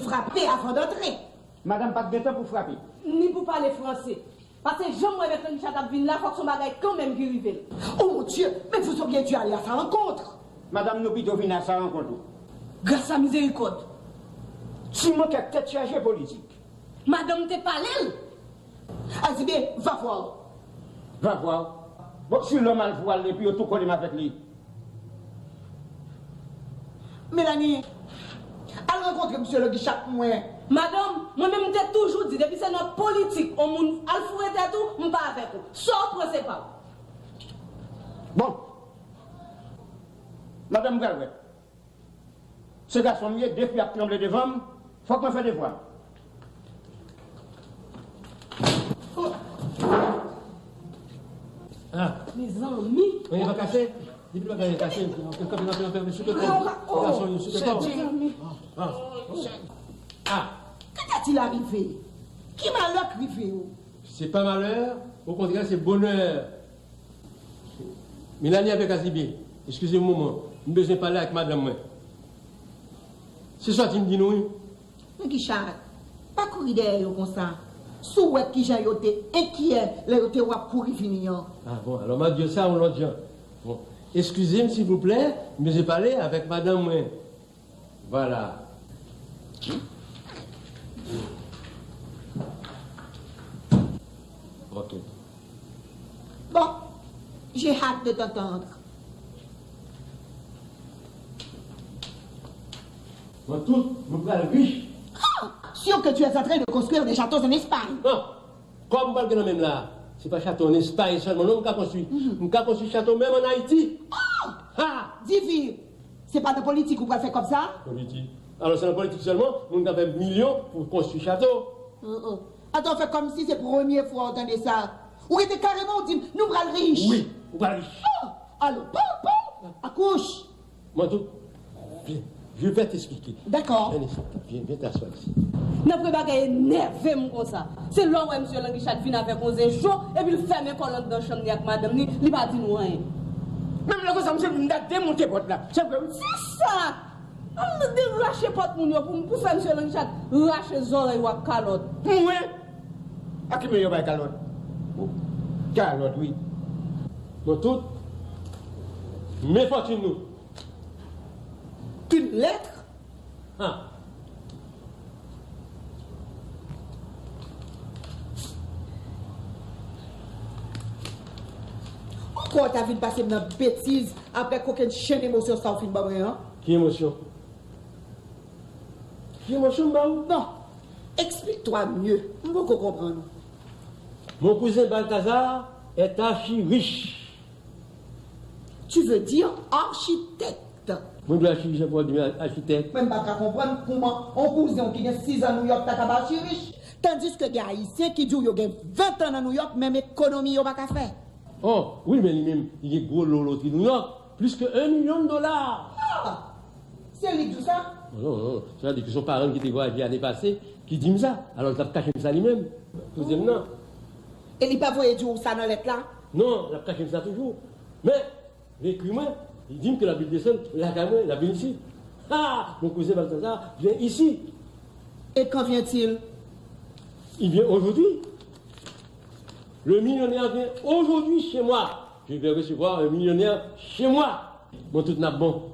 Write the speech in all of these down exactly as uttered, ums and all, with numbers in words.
frape avan d antre. Madanm pa t gen tan pou frape. Ni pou pale franse. Paske jan m wè Mèt Langi Chat ap vin la, fòk se yon bagay kanmenm ki rive l. Oh mon Dieu, mais vous auriez dû aller à sa rencontre. Madanm, nou pito vin a sa rankont ou. Gras a mizerikòd. Ti mank ak tèt chaje politik. Madanm te pale l. Azibye, va voir. Va voir. Bon, si lòm al vwal epi yo tou kole m avèk li. Melanie, al rankontre misye Langi Chat pou mwen. Madanm, mwen menm m te toujou di, depi se nan politik, on moun al foure tèt ou, m pa avèk ou. Sa w pran se pa w. Bon. Madanm, m pral wè. Se gason m ye, de fi ap tranble devan m, fòk mwen fè devwa m. Ah. Mezanmi. Anyen pa kase? Depi bagay yo kase, kanpe, kanpe, kanpe, kanpe, sou tèt kò. Gason yo, sou tèt kò. Mezanmi. Ah. Ah. Kanta ti la rive? Ki malè k rive yo? Se pa malè, okontrè, se bonè. Melanie avèk Azibye, eskize m yon moman, m bezwen pale ak madanm mwen. Se sòti m di nou wi. Langi Chat, pa kouri dèyè yo konsa. Si w wè kijan yo te enkyè lè yo te wè w ap kouri vini an. Ah bon, alò m ap di w sa yon lòt jan. Bon, eskize m silvouplè, m bezwen pale avèk madanm mwen. Vwala. Ok. Bon, j'ai hâte de t'entendre. Mwen tout, nou pral rich. Ah, sûr que tu es en train de construire des châteaux en Espagne. Non. Kòb m pral gen nan men m la, se pa chato an Espay sèlman non m ka konstwi. M ka konstwi chato menm ann Ayiti. Oh! Ha! Divin! Se pa nan politik ou pral fè kòb sa? Politik. Alò se nan politik sèlman moun ka fè milyon pou konstwi chato. Atò, fè kòmsi se premye fwa w tande sa. Ou rete kareman ou di m, nou pral rich. Wi, ou pral rich. Oh! Alò, pow, pow! Akouch! Mwen tou, vyen, je vais t'expliquer. Dakò. Vyen isi, vyen, vyen t'asseoir ici. Nan vre bagay enève m konsa. Se lè w wè misye Langi Chat vin avèk yon zen cho, epi l fèmen kò l anndan chanm li ak madanm li, li pa di nou anyen. Menm lè konsa, misye vin, m ta demonte pòt la. Se vre, wi. Se sa! Ann de rache pòt moun yo pou m, pou fè misye Langi Chat rache zòrèy w ak kalòt. Mwen? A ki men yo bay kalòt? Kalòt, wi. Bon, tout. Men fòtin nou. Une lettre? Ha. Ou kwè w ta vin pase m nan betiz apre kokenn chenn emosyon sa w fin ban mwen an? Ki emosyon? Ki emosyon m ba ou? Non. Explique-toi mieux. M poko konprann ou. Mon cousin Balthazar est archi riche. Tu veux dire architecte. Mwen dwe achi riche pou di achitèk. Mwen m pa ka konprann kouman yon kouzen w ki gen sis an Nouyòk ta kab achi rich, tandiske gen Ayisyen ki di w yo gen ven tan nan Nouyòk, menm ekonomi yo pa ka fè. Oh, wi, men li menm, li gen gwo lo lotri Nouyòk, plis ke un milyon de dola. Ah! Se li k di w sa? Non, non, non. Sa vle di ke se yon paran ki te vwayaje ane pase ki di m sa. Alò, l t ap kache m sa li menm. Kouzen m nan. E li pa voye di w sa nan lèt la? Non, l ap kache m sa toujou. Men, li ekri mwen, li di m ke l ap vin desann lakay mwen, l ap vin isit. Ah! Mon cousin Balthazar vient ici. Et quand vient-il? Il vient aujourd'hui. Le millionnaire vient aujourd'hui chez moi. Je vais recevoir un millionnaire chez moi. Bon, tout n ap bon.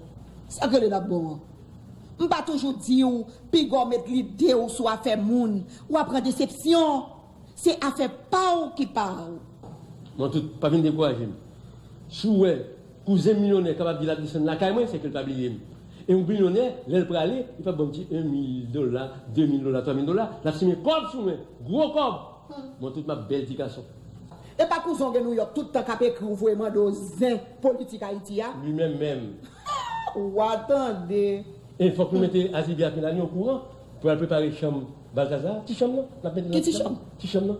Sa k rele n ap bon an? M pa toujou di w, piga w met lide w sou afè moun, w a pran desepsyon. Se afè pa w ki pa w. Bon, tout, pa vin dekouraje m. Si w wè kouzen milyonè kapab di l ap desann lakay mwen, se ke l pa bliye m. E yon milyonè, lè l prale, li p ap ban m ti un mil dola, de mil dola, twa mil dola, l ap simen kòb sou mwen, gwo kòb. Bon, tout, m ap bèl ti gason. E pa kouzen w gen Nouyòk tout tan k ap ekri w, voye mande w zen politik Ayiti a? Li menm menm. W a tande. E fòk nou mete Azibye ak Melanie okouran pou al prepare chanm Balthazar. Ti chanm nan, n ap mete nan ti chanm. Ki ti chanm? Ti chanm nan.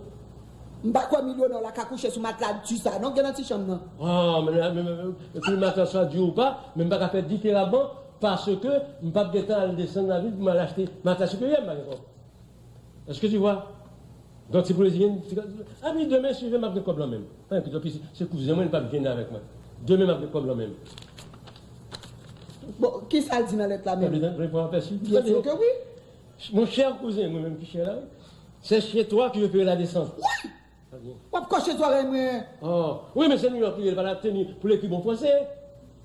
M pa kwè milyonè w la ka kouche sou matla di sa non, gen nan ti chanm nan. Ah, men, men, men, men, ke matla sa di ou pa, men m pa ka fè diferaman, paske m p ap gentan al desann lavil pou m al achte matla siperyè, m pa gen kòb. Est-ce que tu vois? Donk, se pou rezine m. Epi demen, si Dye vle, m ap gen kòb lan men m. Epi, se kouzen mwen, li p ap jennen avèk mwen. Demen, m ap gen kòb lan men m. Bon, kisa l di nan lèt la menm? Sa vle di, vle pran apèsi? Byen si ke wi. Mon cher cousin, mwen menm ki chè la, wi. C'est chez toi que je ferai la descente. Wi! W ap kòche swarè mwen. Oh, wi, men se New York li ye, li pa t ap teni pou l ekri bon franse.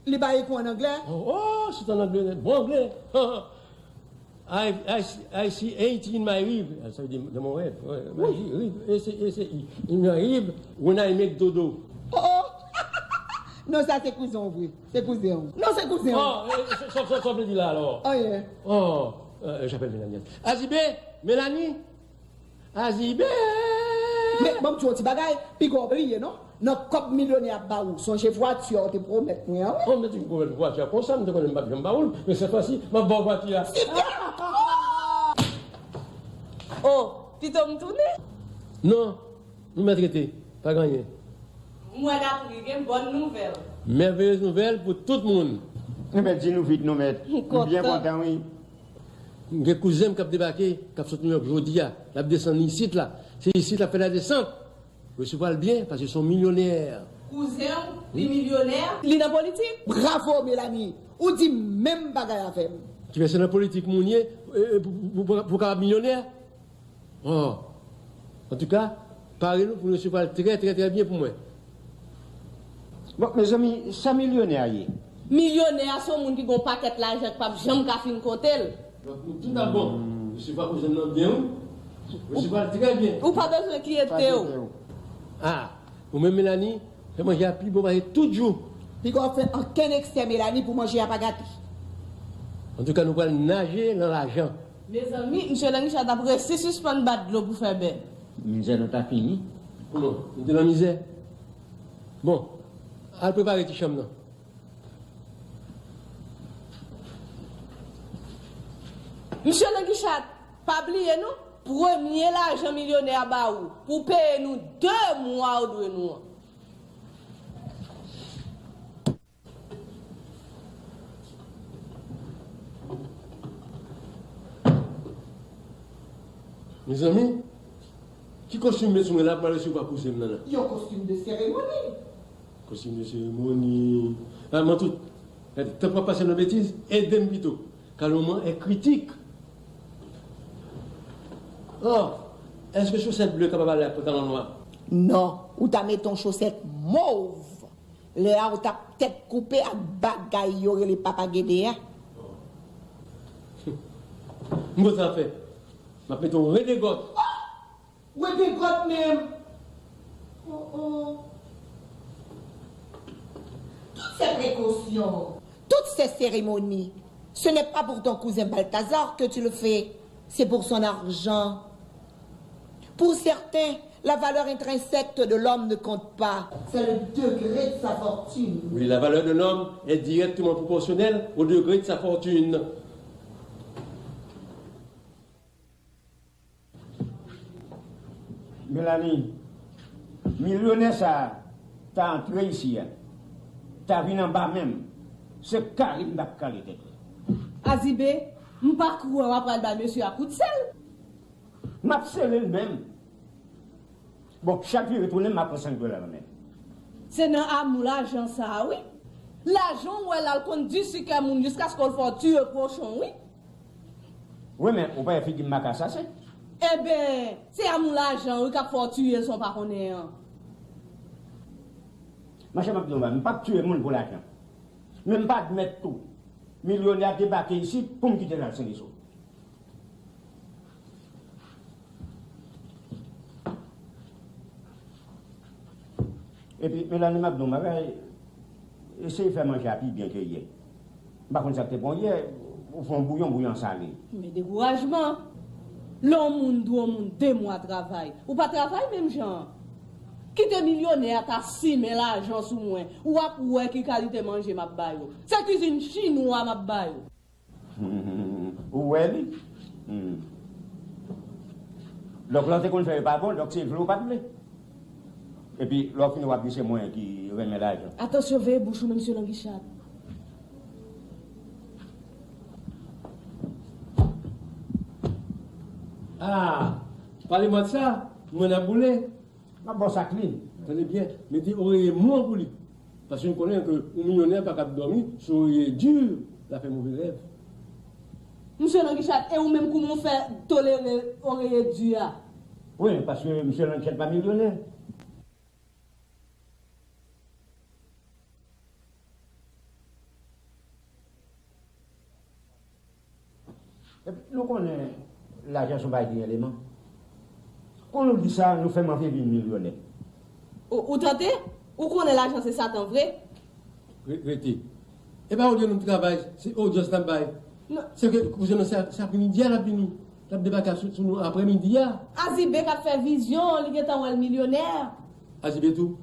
Li bay kou an anglè. Oh, oh, se an anglè, bon anglè. I, I, see- I see eighty in my rive. Sa vle di dans mon rêve. Ouais, my rive, et c'est, et c'est in my rive, when I make dodo. Oh, oh. Non, sa se kouzen w vre. Se kouzen w. Non, se kouzen w. Oh, eh, sa, sa, sa, sa vle di la, alò? Oh, yeah. Oh, euh, j'appelle Mélanie. Azibé, Mélanie, Azibè! Men, ban m di w yon ti bagay, piga w bliye, non? Nan kòb milyonè ap ba ou, sonje vwati a w te pwomèt mwen an, wi. Oh, men ti pwomèt vwati a konsa, m te konnen m p ap janm ba ou l, men sèt fwa si, m ap ba w vwati a. Sipè! Oh, pito m tounen? Non, nou mèt rete, pa gen anyen. M wè n ap ri, gen bòn nouvèl. Merveilleuse nouvelle pou tout moun. Enben, di nou vit, non, mèt. M byen kontan, wi. M gen kouzen m k ap debake, k ap sot Nouyòk jodi a. L ap desann isit la. Se isit l ap fè ladesant. Resevwa l byen, paske se yon milyonè. Kouzen w, li milyonè, li nan politik. Bravo, Melanie! Ou di menm bagay avè m. Kifè se nan politik moun ye, e, e, pou, pou, pou, pou w kapab milyonè? Oh. Antouka, pare nou pou nou resevwa l trè, trè, trè byen pou mwen. Bon, mezanmi, sa milyonè a ye? Milyonè a se yon moun ki gen yon pakèt lajan ki p ap janm ka fin konte l. Donk, nou tout ap bon. Resevwa kouzen nan byen, wi. Resevwa l trè byen. Ou pa bezwen enkyete w. Ah, ou menm, Melanie, fè manje a pi bon pase tout jou. Piga w fè ankenn eksè, Melanie, pou manje a pa gate. Antouka, nou pral naje nan lajan. Mezanmi, misye Langicha t ap resi sispann bat dlo pou fè bè. Mizè nou ta fini. Kouman? Nou te nan mizè? Bon, al prepare ti chanm nan. Misye Langicha, pa bliye non, premye lajan milyonè a ba ou, pou peye nou de mwa ou dwe nou an. Mezanmi, ki kostim m met sou mwen la pou m al resevwa kouzen m nan la? Yon kostim de seremoni. Kostim de seremoni. Ah, man tout. Gade, tank w ap pase nan betiz, ede m pito. Car le moment est critique. Oh, èske chosèt ble kapab ale ak pantalon nwa? Non, ou ta mete yon chosèt mov. Lè a ou t ap tèt koupe ak bagay yo rele papa gede a. M konn sa fè. M ap mete yon redegòt. Redegòt menm. Oh, oh. Toutes ces précautions. Toutes ces cérémonies. Ce n'est pas pour ton cousin Balthazar que tu le fais. C'est pour son argent. Pour certains, la valeur intrinsèque de l'homme ne compte pas. C'est le degré de sa fortune. Oui, la valeur de l'homme est directement proportionnelle au degré de sa fortune. Melanie, milyonè sa a ta antre isi a, ta vin anba men m, se kale m t ap kale tèt li. Azibe, m pa kwè w ap pral bay mesye a kout sèl. M ap sere l menm. Bon, chak vire tounen, m ap pran senk dola nan men l. Se nan amou lajan sa a, wi. Lajan w wè l al konn di si kè moun jiskaske w fè w tiye kochon, wi. Wi, men ou pa wè figi m makasa, se? Enben, se amou lajan, wi, k ap fè w tiye l san w pa konnen an. Monchè, m ap di w, m p ap tiye moun pou lajan. Men m pa admèt tou, milyonè a debake isit pou m kite l al Sendesou. Epi, Melanie, m ap di w yon bagay, eseye fè manje a pi byen ke yè. M pa konn sa k te bon yè, ou fè yon bouyon, bouyon sale. Men dekourajman. Lè yon moun dwe yon moun de mwa travay, ou pa travay menm jan an. Kite milyonè a ta simen lajan sou mwen, w ap wè ki kalite manje m ap ba yo. Se kizin chinwa m ap ba yo. Ou wè li? Hmm. Donk, lè w te konn fè yo pa bon, donk se vle ou pa t vle. Epi, lè w fini, w ap di se mwen ki renmen lajan. Atansyon, veye bouch ou, men, mesye Langichat. Ah, pale mwen de sa, mwen ap boule. M ap ba w sa klin. Tande byen, mete oreye mou an pou li. Paske m konnen ke yon milyonè pa kab dòmi sou oreye di, l ap fè move rèv. Msye Langichat, e ou menm kouman w fè tolere oreye di a? Wi, paske msye Langichat pa milyonè. Epi nou konnen lajan se yon bagay ki gen eleman. Kon nou di sa, nou fè m anvi vin milyonè. Ou, ou tante? Ou konnen lajan se satan vre? Re-, rete. E pa ou di nou travay, se odyans n ap bay. Non. Se ke kouzen nan se, se apremidi a l ap vini. L ap debake sou, sou nou apremidi a. Azibe k ap fè vizyon, li gentan wè l milyonè. Azibe tou.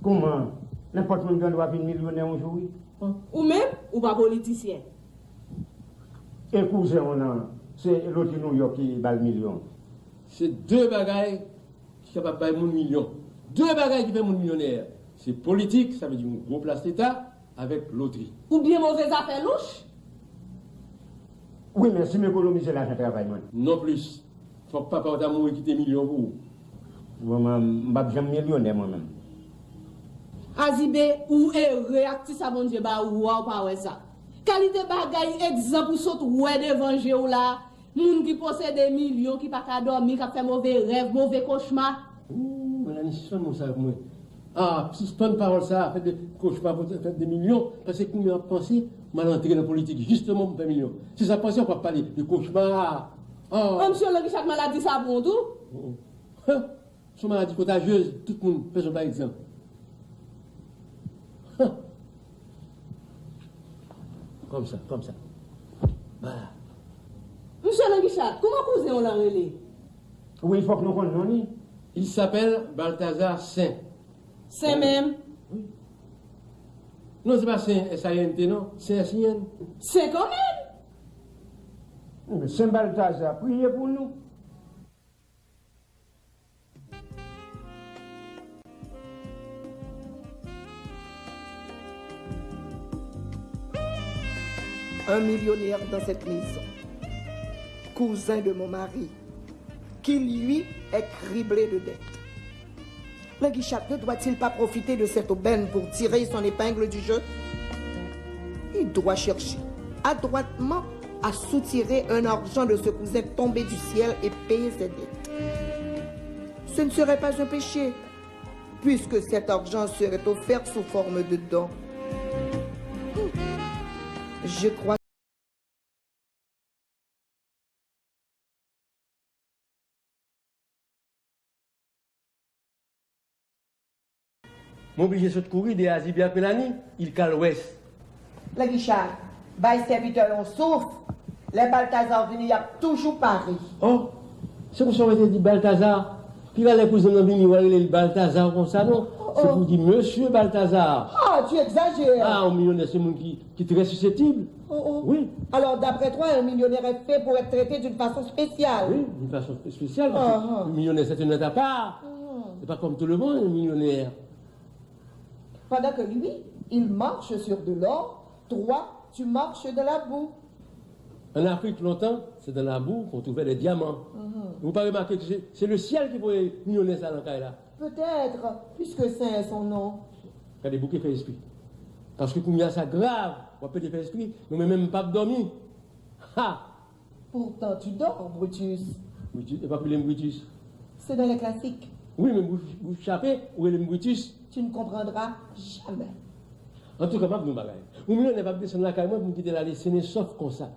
Kouman? Nenpòt moun gen dwa vin milyonè yon jou, wi. Ou menm, ou pa politisyen. E kouzen w nan, se lotri Nouyòk ki ba l milyon. Se de bagay ki kapab bay moun milyon. De bagay ki fè moun milyonè. Se politik, sa vle di yon gwo plas leta, avèk lotri. Ou byen move zafè louch? Wi, men si m ekonomize lajan travay mwen. Non plis. Fòk papa w ta mouri kite milyon pou ou. Mwen, mwen, m p ap janm milyonè mwen menm. Azibe, ou ere ak ti sa Bondye ba ou a, ou pa wè sa. Kalite bagay, egzanp ou sot wè devan je w la, moun ki posede milyon, ki pa ka dòmi, k ap fè move rèv, move kochma. Ooh, Melanie, sispann mo sa pou mwen. Ah, sispann pawòl sa, fè de kochma pou fè de milyon, paske kounye a w ap panse, m al antre nan politik jisteman pou m fè milyon. Si sa panse, w ap pale de kochma. Ah. An, msye Langichat, maladi sa pran w tou? Oh, oh. Huh. Se yon maladi kontajyez, tout moun, pèsonn pa egzanp. Huh. Kòmsa, kòmsa. Bala. Msye Langichat, kouman kouzen w lan rele? Wi, fòk nou konn non li. Il s'appelle Balthazar Sen. Sen menm? Wi. Non, se pa Sen, S A I N T, non. Sen, S I N. Sen kanmenm? Sen Balthazar, priye pou nou. Un millionnaire dans cette maison, cousin de mon mari, qui lui est criblé de dettes. Languichat ne doit-il pas profiter de cette aubaine pour tirer son épingle du jeu? Il doit chercher adroitement à soutirer un argent de ce cousin tombé du ciel et payer ses dettes. Ce ne serait pas un péché, puisque cet argent serait offert sous forme de don. Je crois Mwen oblije sot kouri dèyè Azibe ak Melanie, il kal wès. Languichat, bay sèvitè yon souf. Lè Baltazar vini, y ap toujou pare. Oh, se konsa w te di Baltazar? Piga lè kouzen m nan vini, w a rele l Baltazar konsa, non? Se pou di Mesye Baltazar. Ah, tu exagères. Ah, yon milyonè se moun ki, ki trè siseptib. Oh, oh. Wi. Alors, d'après toi, un millionnaire est fait pour être traité d'une façon spéciale. Wi, d'une façon spéciale, paske milyonè se yon nèt apa. Se pa kòm tout le monde, yon milyonè. Pendant que lui, il marche sur de l'or, toi, tu marches dans la boue. An Afrik, lontan, se dans la boue qu'on trouvait les diamants. Ou pa remake ke se, se le syèl ki voye milyonè sa nan kay la? Peut-être, puisque saint est son nom. Gade, bouke fè espri. Paske kounye a sa grav, w ap pede fè espri, nou menm, menm m p ap dòmi. Ha! Pourtant tu dors, Brutus. Brutus, e pa rele m Brutus. C'est dans les classiques. Wi, men bouch, bouch chape, ou rele m Brutus. Tu ne comprendras jamais. Antouka, m ap di w yon bagay. Yon milyonè p ap desann lakay mwen pou m kite l ale sennensòf konsa.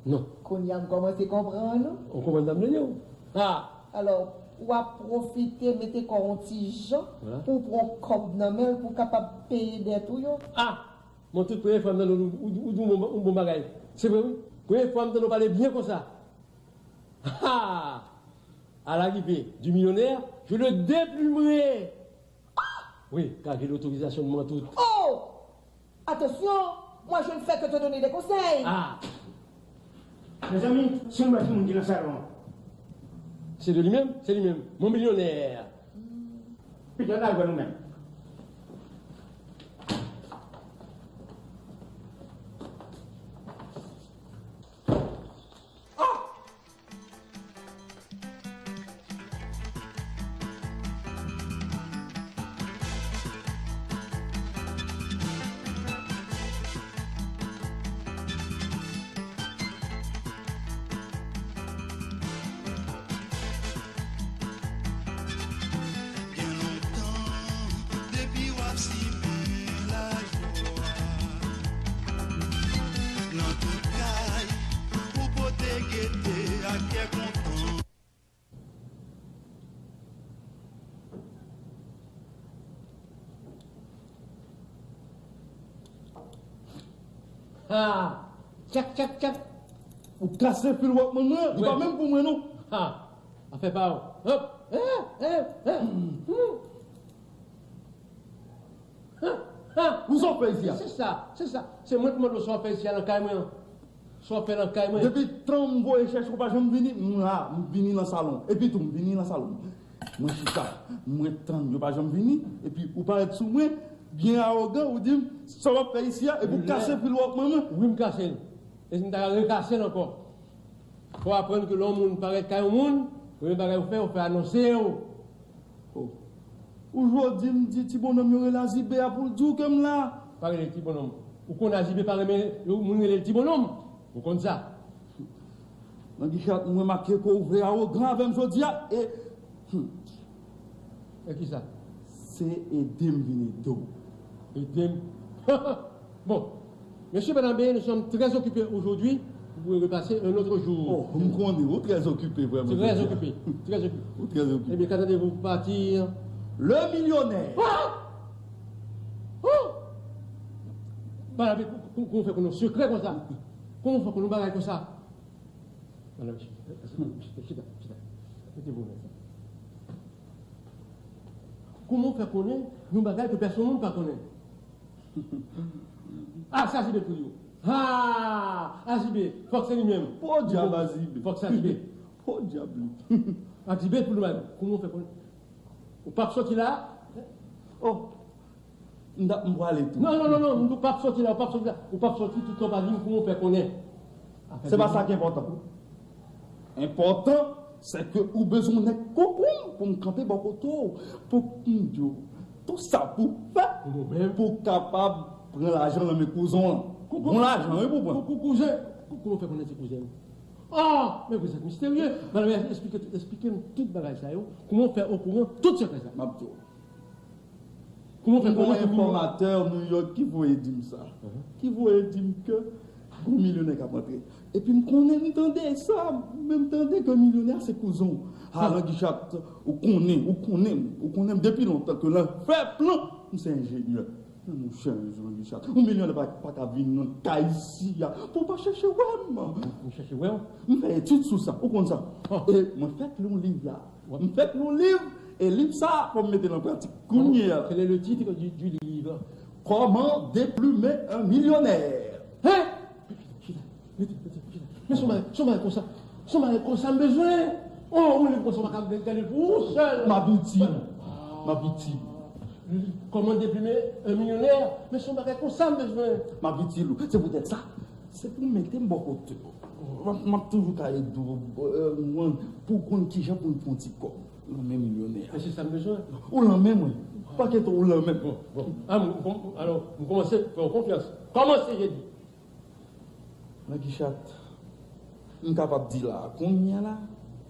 Non. Kounye a m kòmanse konprann ou. Ou konprann sa m vle di w? Ah! Alò, w ap pwofite mete kò w yon ti jan pou w pran yon kòb nan men l pou w kapab peye dèt ou yo. Ah! Mwen tout premye fwa m tande w, ou, ou, ou di yon bon, yon bon bagay. Se vre, wi. Premye fwa m tande w pale byen konsa. Ha! À l'arrivée du millionnaire, je le déplumerai. Ah! Wi, ka gen lotorizasyon mwen tout. Oh! Attention, moi je ne fais que te donner des conseils. Ah! Mezanmi, si nou wè timoun ki nan salon an. Se de li menm? Se li menm. Mon millionnaire. Pita n al wè nou menm. Ha! Tchak, tchak, tchak! Ou kase fil Walkman mwen, li pa menm pou mwen non. Ha! Afè pa w. Hop! Eh, eh, eh. Ha! Ha! Ou sa w fè isi a? Se sa, se sa. Se mwen ki mande w sa w fè isi a nan kay mwen an. Sa w fè nan kay mwen. Depi tan m voye chèche w pa janm vini, m la, m vini nan salon. Epi tou, m vini nan salon. Mwen chita, mwen tann yo pa janm vini, epi ou parèt sou mwen, byen awogan, ou di m, sa w ap fè isi a, epi ou kase fil Walkman mwen. Wi, m kase l. E si m ta rekase l ankò. Fò w aprann ke lè yon moun parèt kay yon moun, premye bagay ou fè, ou fè anonse w. Oh. Ou jodi m di ti bonòm yo rele Azibe a pou l di w ke m la. Pa rele ti bonòm. Ou konn Azibe pa renmen moun rele l ti bonòm. Ou konn sa. Nan Gichat, m remake ke ou vle awogan avè m jodi a, e, hmm. E kisa? Se ede m vin ede w. Ede m? Bon, monsieur, madame, nous sommes très occupés aujourd'hui. Vous pouvez repasser un autre jour. Oh, m konnen, ou trè okipe vrèman. Très occupé, très occupé. Ou trè okipe. Eh bien, quand allez-vous partir? Le millionnaire. Ah! Oh! Ba, men kou-, kou-, kouman w fè konnen yon sekrè konsa? Kouman w fè konnen yon bagay konsa? Madanm, chita, chita, chita. Mete vo nan sa. Kouman w fè konnen yon bagay ke pèsonn moun pa konnen? Ah, sa se de pou yo. Ah, Azibe, fòk se li menm. Podyab Azibe. Fòk se Azibe. Podyab li. Azibe pou nou menm. Kouman w fè konnen? Ou p ap soti la? Oh, m t ap, m prale tou. Non, non, non, non, ou p ap soti la, ou p ap soti la. Ou p ap soti toutan w pa di m kouman w fè konnen. Se pa sa ki enpòtan. Enpòtan, se ke ou bezwen yon nèg koukou m pou m kanpe bò kote w, pou m di w tou sa pou w fè, pou w kapab pran lajan nan men kouzon an. Gon lajan, wi, pou pran. Kou-, kou-, kouzen, kou-, kouman w fè konnen se kouzen m? Ah, men vous êtes mystérieux. Madanm, esplike, esplike m tout bagay sa yo. Kouman w fè okouran tout sekrè sa? M ap di w. Kouman w fè konnen ke milyon- Gon enfòmatè New York ki voye di m sa. Ki voye di m ke gon milyonè k ap antre. Epi m konnen, m tande sa, men m tande ke milyonè a se kouzen w. Alan Gichat, ou konnen, ou konnen m, ou konnen m depi lontan ke lè fè plan, m se enjenyè. Men monchè, Alan Gichat, yon milyonè pa, pa ka vin nan kay isi a pou w pa chèche wè m. Ou chèche wè w? M fè etid sou sa, ou konn sa. E mwen fèk li yon liv la. M fèk li yon liv, e liv sa a, fò m mete l an pratik kounye a. Quel est le titre du, du livre? Comment déplumer un millionnaire. Hein? Mete, mete, mete. Men se yon bagay, se yon bagay konsa. Se yon bagay konsa m bezwen. Oh, yon liv konsa, w pa ka gade l pou ou sèl. M ap itil ou. M ap itil ou. Comment déplumer un millionnaire? Men se yon bagay konsa m bezwen. M ap itil ou. Se poutèt sa, se pou w mete m bò kote w. M ap, m ap toujou ka ede w, euh, mwen, pou w konn kijan pou n pran ti kòb. Lanmen milyonè a. Men se sa m bezwen. Ou lanmen mwen. Pa kite ou lanmen m. Bon, bon. Ah, m, m, alò, m kòmanse fè w konfyans. Kòmanse, je di. Nan Gichat, m kapab di la, kounye a la,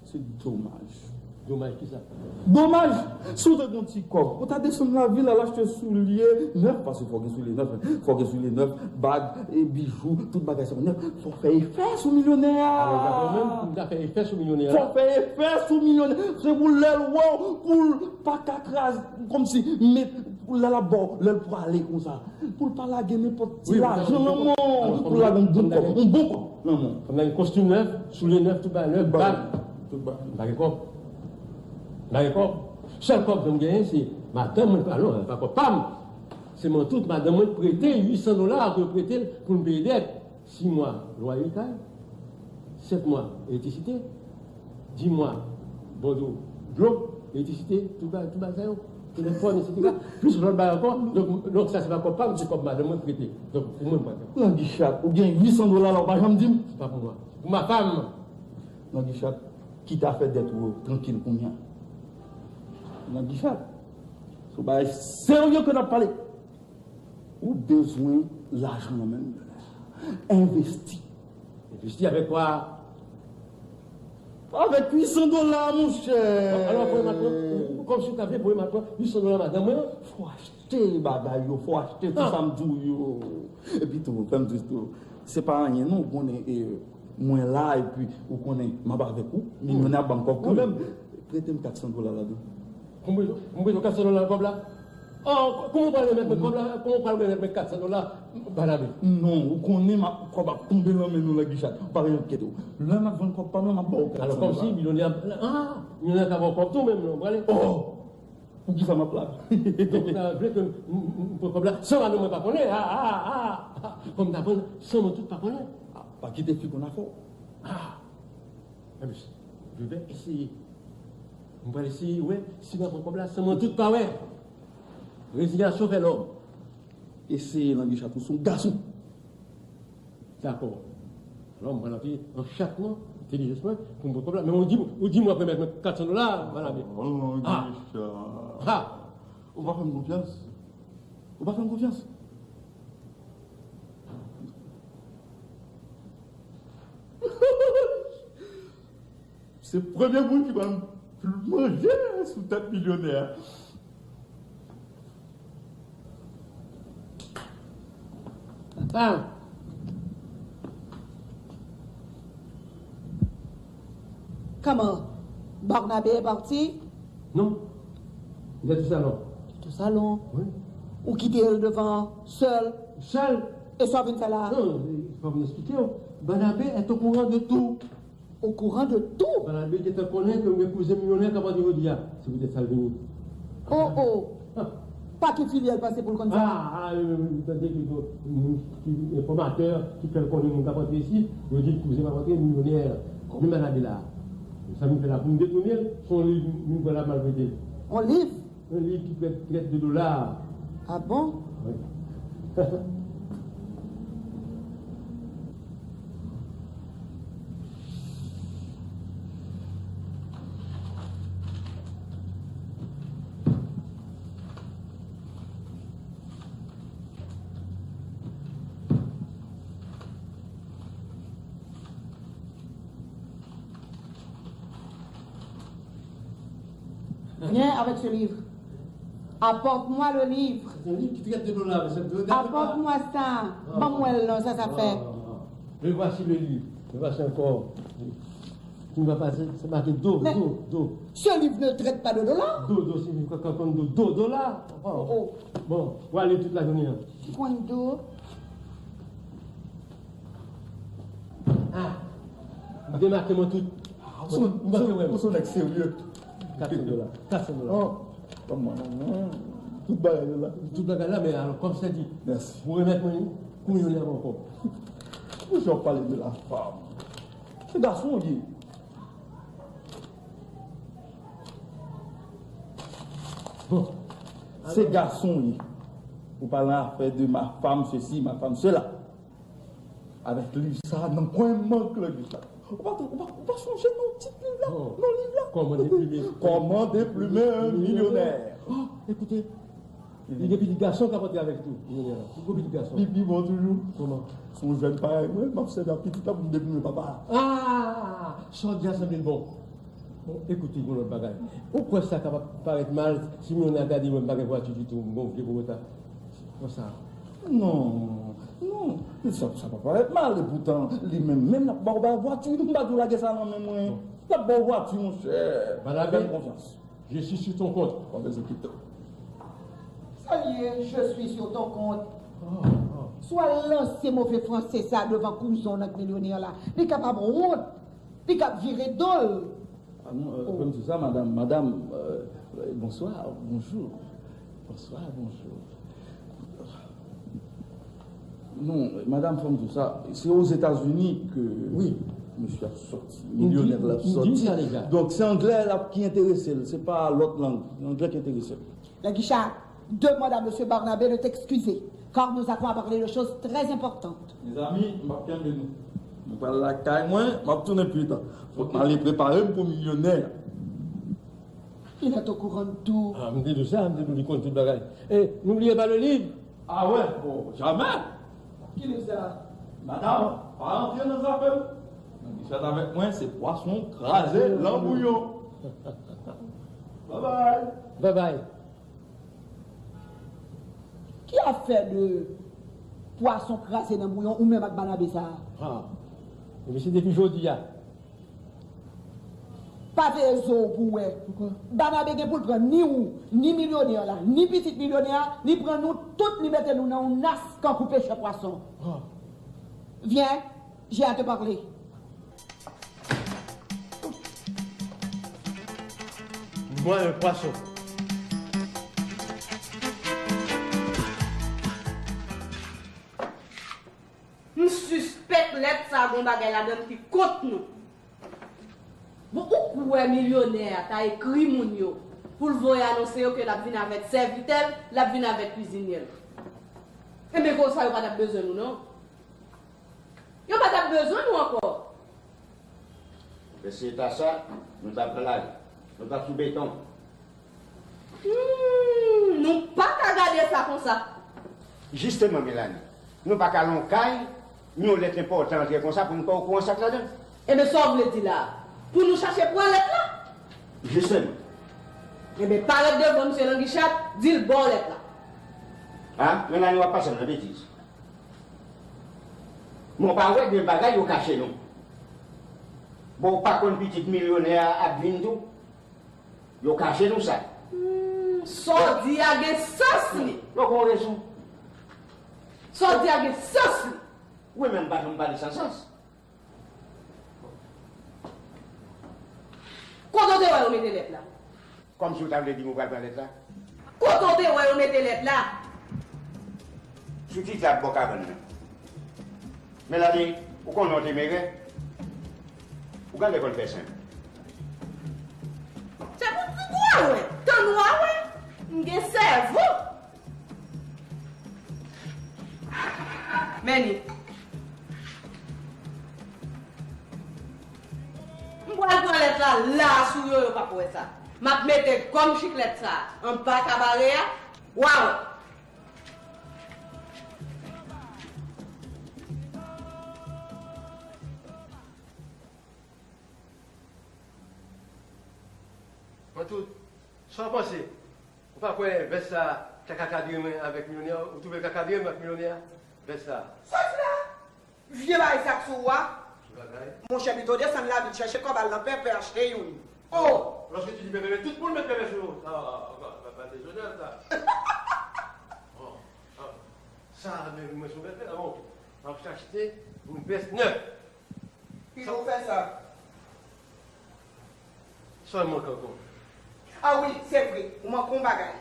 se domaj. Domaj kisa? Domaj! Si w te gen yon ti kòb, ou ta desann lavil al achte soulye nèf, paske fò gen soulye nèf, fò gen soulye nèf, bag, e bijou, tout bagay sa yo nèf. Fò w fè efè sou milyonè a. Alò, daprè w menm, pou m ta fè efè sou milyonè a? Fò w fè efè sou milyonè a. Se pou lè l wè w, pou l pa ka kraze, kòmsi, met, pou lè l ap ba w, lè l prale konsa. Pou l pa lage nenpòt ti lajan nan men w. Pou l lage yon bon kòb, yon bon kòb nan men w. Fò m lage kostim nèf, soulye nèf, tout bagay nèf, bag. Tout bagay. M pa gen kòb. M pa gen kòb. Sèl kòb ke m genyen, se madanm mwen, alò, pa kòb pa m. Se mantou madanm mwen prete uit san dola, ke yo prete l pou m peye dèt. Sis mwa lwaye kay, sèt mwa elektrisite, dis mwa bòdwo dlo, elektrisite, tout bagay, tout bagay sa yo. Telefòn, et cetera. Plis lòt bagay ankò. Donk, donk sa se pa kòb pa m, se kòb madanm mwen prete. Donk, pou mwen, m pa gen. Nan Gichat, ou gen uit san dola la, ou pa janm di m? Se pa pou mwen. Pou ma femme. Nan Gichat, kite afè dèt ou yo trankil kounye a. Nan Gichat, se yon bagay serye ke n ap pale. Ou bezwen lajan nan men m. Envesti. Envesti avèk kwa? Avèk uit san dola, monchè. Alò, voye m al pran, kòmsi w ta vle voye m al pran uit san dola madanm mwen? Fò w achte bagay yo, fò w achte tout sa m di w yo. Epi tou, fè m di tou, se pa anyen non, ou konnen, e, mwen la, epi ou konnen, m ap avèk ou, milyonè ap ban m kòb kanmenm. Prete m kat san dola ladan. Ou bezwen, ou bezwen kat san dola nan kòb la? Oh, kòman w pral remèt mwen kòb la? Kòman w pral remèt mwen kat san dola, Banabe? Non, ou konnen m ap, kòb ap tonbe nan men nou, Langichat. M pa gen kèt ou. Lè m ap jwenn kòb pa m lan, m ap ba w kat san dola. Alò, kòmsi milyonè a, ah, milyonè a ka ba w kòb tou menm, non, prale. Oh! Poukisa m ap la? Donk, ou ta vle ke m, m, m pran kòb la san madanm mwen pa konnen? Ah, ah, ah, ah. Kòm m ta pran san mwen tout pa konnen. Ah, pa kite fi konn afè w. Ah! Ebyen, je vais essayer. M pral eseye, wè, si m ap pran kòb la san mwen tout pa wè. Rezinyasyon fè lòm. Eseye, Langichat, ou se yon gason. Dakò. Alò, m pral antre an chat mwen, entèlijans mwen, pou m pran kòb la. Men ou di, ou di m w ap remèt mwen kat san dola, Banabe. Oh, Langichat. Ha! Ou pa fè m konfyans? Ou pa fè m konfyans? Se premye moun ki pral manje sou tèt milyonè a. Ah. Kòman? Barnabé est parti? Non. Li te sou salon. Li te sou salon. Wi. Ou kite l devan sèl. Sèl? E sa w vin fè la? Non, fò m eksplike w. Barnabé est au courant de tout. Au courant de tout? Barnabé gentan konnen ke m gen kouzen milyonè k ap antre jodi a. Se poutèt sa l vini. Oh, oh. Pa ki filyè l pase pou l konn sa? Ah, ah, wi, wi, wi, tande ki, ki, ki enfòmatè ki fè l konnen moun k ap antre isit, yo di l kouzen m ap antre milyonè. Menm bagay la. Sa m fè la pou m detounen l, se yon liv m pran la m al prete l. Yon liv? Yon liv ki prèt, prèt de dola. Ah bon? Wi. Viens avec ce livre. Apporte-moi le livre. Se yon liv ki trèt de dola, mesye. Apporte-moi ça. Ban mwen l non, sa sa fè. Et voici le livre. Et voici encore. Ki va pase, se make do, do, do. Ce livre ne traite pas de dollars. Do, do, se kan, kan, kan do, do, dola. Oh, oh. Bon, ou ale tout lajounen an. Ki konn do? Ah, m te make mwen tout. Ou se, ou se, ou se nèg serye. Kat san dola. Kat san dola. Oh, ban mwen, ban mwen. Tout bagay la. Tout bagay la, men alò, kòm sa di, mèsi. Ou remèt mwen, kou milyonè ankò. Ou jan pale de la femme. Se gason w ye. Bon. Se gason w ye. Ou pale afè de ma femme ceci, ma femme cela. Avèk liv sa a nan kwen mank Langichat. Ou pa, ou pa, ou pa sonje non tit liv la? Non. Non liv la? Comment déplumer. Comment déplumer un millionnaire. Oh, écoutez, li gen pitit gason k ap antre avèk nou, milyonè a. Li gen pitit gason. Li pi bon toujou. Kòman? Se yon jèn parèy mwen, m ap sèvi ak pitit la pou m depime papa a. Ah! Sa w di a sanble l bon. Bon, ekoute, yon lòt bagay. Ou kwè sa kapab parèt mal si milyonè a gade wè m pa gen vwati ditou, m gen yon vye Kubota. Konsa. Non, non, sa, sa pa parèt mal, epoutan, li menm, menm l ap ba w bay vwati, m pa di w lage sa nan men mwen. L ap ba w vwati, monchè. Fè m konfyans. Je suis sur ton compte. Pa bezwen kite w. Sa l ye, je suis sur ton compte. Oh, oh. Si w al lanse move franse sa devan kouzen w nan milyonè la, li kapab wont, li kab vire do l. Ah non, euh, oh. Fè m di sa, madam, madam, euh, euh, bonsoir, bonjour. Bonsoir, bonjour. Non, madam, fè m di sa, se Ozetazini ke mesye ap sòti, milyonè la ap sòti. Donk, se anglè la ki enterese l, se pa lòt lang, se anglè ki enterese l. Langichat, demande à monsieur Barnabé de t'excuser, car nous avons à parler de choses très importantes. Mezanmi, m ap kenbe nou. Mwen pral lakay mwen, m ap tounen pita. Fòk m ale prepare m pou milyonè. Il est au courant de tout. Ah, m te di w sa, m te di w li konn tout bagay. E, n'oubliez pas le livre. Ah ouais, bon, jamè. Ki liv sa? Madam, pa rantre nan zafè m. Nan kisa avèk mwen, se pwason kraze nan bouyon. Bye bye. Bye bye. Ki afè de pwason kraze nan bouyon ou menm ak Banabe sa a? Ah. Ebyen, se depi jodi a. Pa veye zo w pou w wè. Poukwa? Banabe gen pou l pran ni ou, ni milyonè la, ni pitit milyonè a, li pran nou tout, li mete nou nan yon nas kankou pechè pwason. Viens, j'ai à te parler. Mwen, yon pwason. M sispèk lèt sa a gon bagay ladan l ki kont nou. Bon, ou kwè milyonè a ta ekri moun yo pou l voye anonse yo ke l ap vin avèk sèvitè l, l ap vin avèk kwizinyè l? Enben, konsa yo pa t ap bezwen nou, non. Yo pa t ap bezwen nou ankò. Èske se ta sa, nou t ap nan lari, nou t ap sou beton? Hmm, nou pa ka gade sa konsa. Jisteman, Melanie, nou pa ka al yon kay, yon lèt enpòtan antre konsa pou nou pa okouran sa k ladan l. Enben, sa w vle di la a? Pou nou chache pran lèt la? Jisteman. Enben, parèt devan misye Langichat, di l ba w lèt la. A, Melanie, w ap pase m nan betiz. Men w pa wè gen bagay yo kache nou. Bon, w pa konn pitit milyonè a ap vin tou? Yo kache nou sa. Hmm, sa w di a gen sans li. Yo gon rezon. Sa w di a gen sans li. Wi, men m pa janm pale san sans. Kote w te wè yo mete lèt la? Kòmsi w ta vle di m ou pral pran lèt la? Kote w te wè yo mete lèt la? Sou ti tab bò kabann nan. Melanie, ou konnen w te merè? Ou genlè konn fè senp. Se pou figi w a wè, tann w a wè. M gen sèvo. Men li. M pral pran lèt la, la sou yo, yo p ap wè sa. M ap mete gòm chiklèt sa anba kabare a, w a wè. Mwen tout, sa w panse? Ou pa kwè vès sa a ta ka kadre mwen avèk milyonè a? Ou twouve l ka kadre mwen ak milyonè a? Vès sa a. Soti la! Vye bagay sa k sou ou a. Ki bagay? Monchè, pito desann lavil chèche kòb al nan pèpè achte youn. O! Lòske ti di pèpè, men tout moun met pèpè sou yo. Sa, pa, pa, pa dezonè sa. Bon, sa, men mwen sou pèpè la, bon. M ap achte yon vès nèf. Ki lè w fè sa? Sa w manke ankò? A wi, se vre, ou manke yon bagay.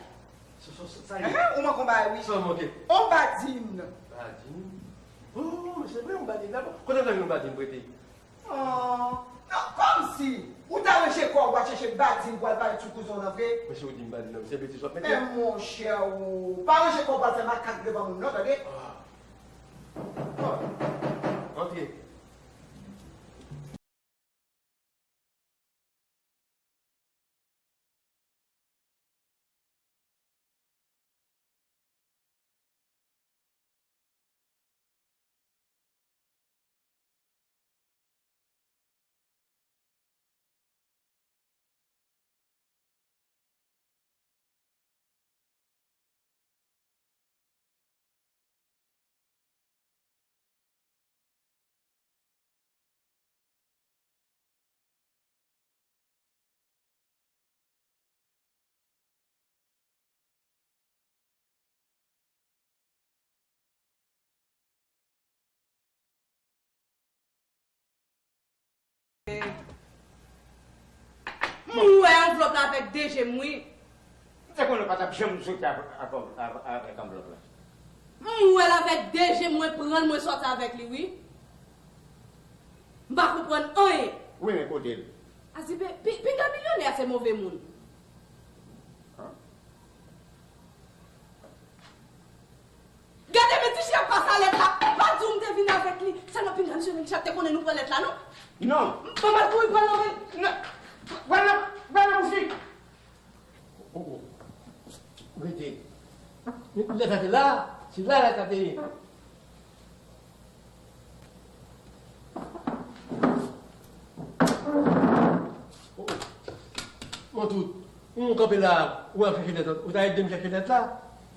Sa, sa, sa, sa ye? Enhen, ou manke yon bagay, wi. Sa w manke? Yon badin. Badin? O, se vre, yon badin la. Kote w ta jwenn yon badin prete? O, non, kòmsi ou ta ranje kò w al chèche badin pou al parèt sou kouzen w nan vre? Men si w di m badin nan, se betiz w ap mete. Men monchè, ou pa ranje kò w al fè makak devan moun, non, tande? A. Antre. M wè anvlòp la avèk de je m, wi. M te konnen w pa t ap janm soti avè-, avè-, avè-, avèk anvlòp la. M wè l avèk de je m, mwen pran l, mwen sòti avèk li, wi. M pa konprann anyen. Wi, men kote l? Azibe, pi-, pinga milyonè a se move moun. Gade men ti chèf pa sa lèt la. Pa di w m te vin avèk li. Sèlman pinga misye Richard te konnen nou pran lèt la, non? Non. M pa mal kouri pran l nan men. Non. Pran nan, pran nan bouch li. Oh, oh. Rete. Lèt la te la. Se la lèt la te ye. Bon, tout, ou kanpe la, ou al chèche lèt la, ou ta ede m chèche lèt la?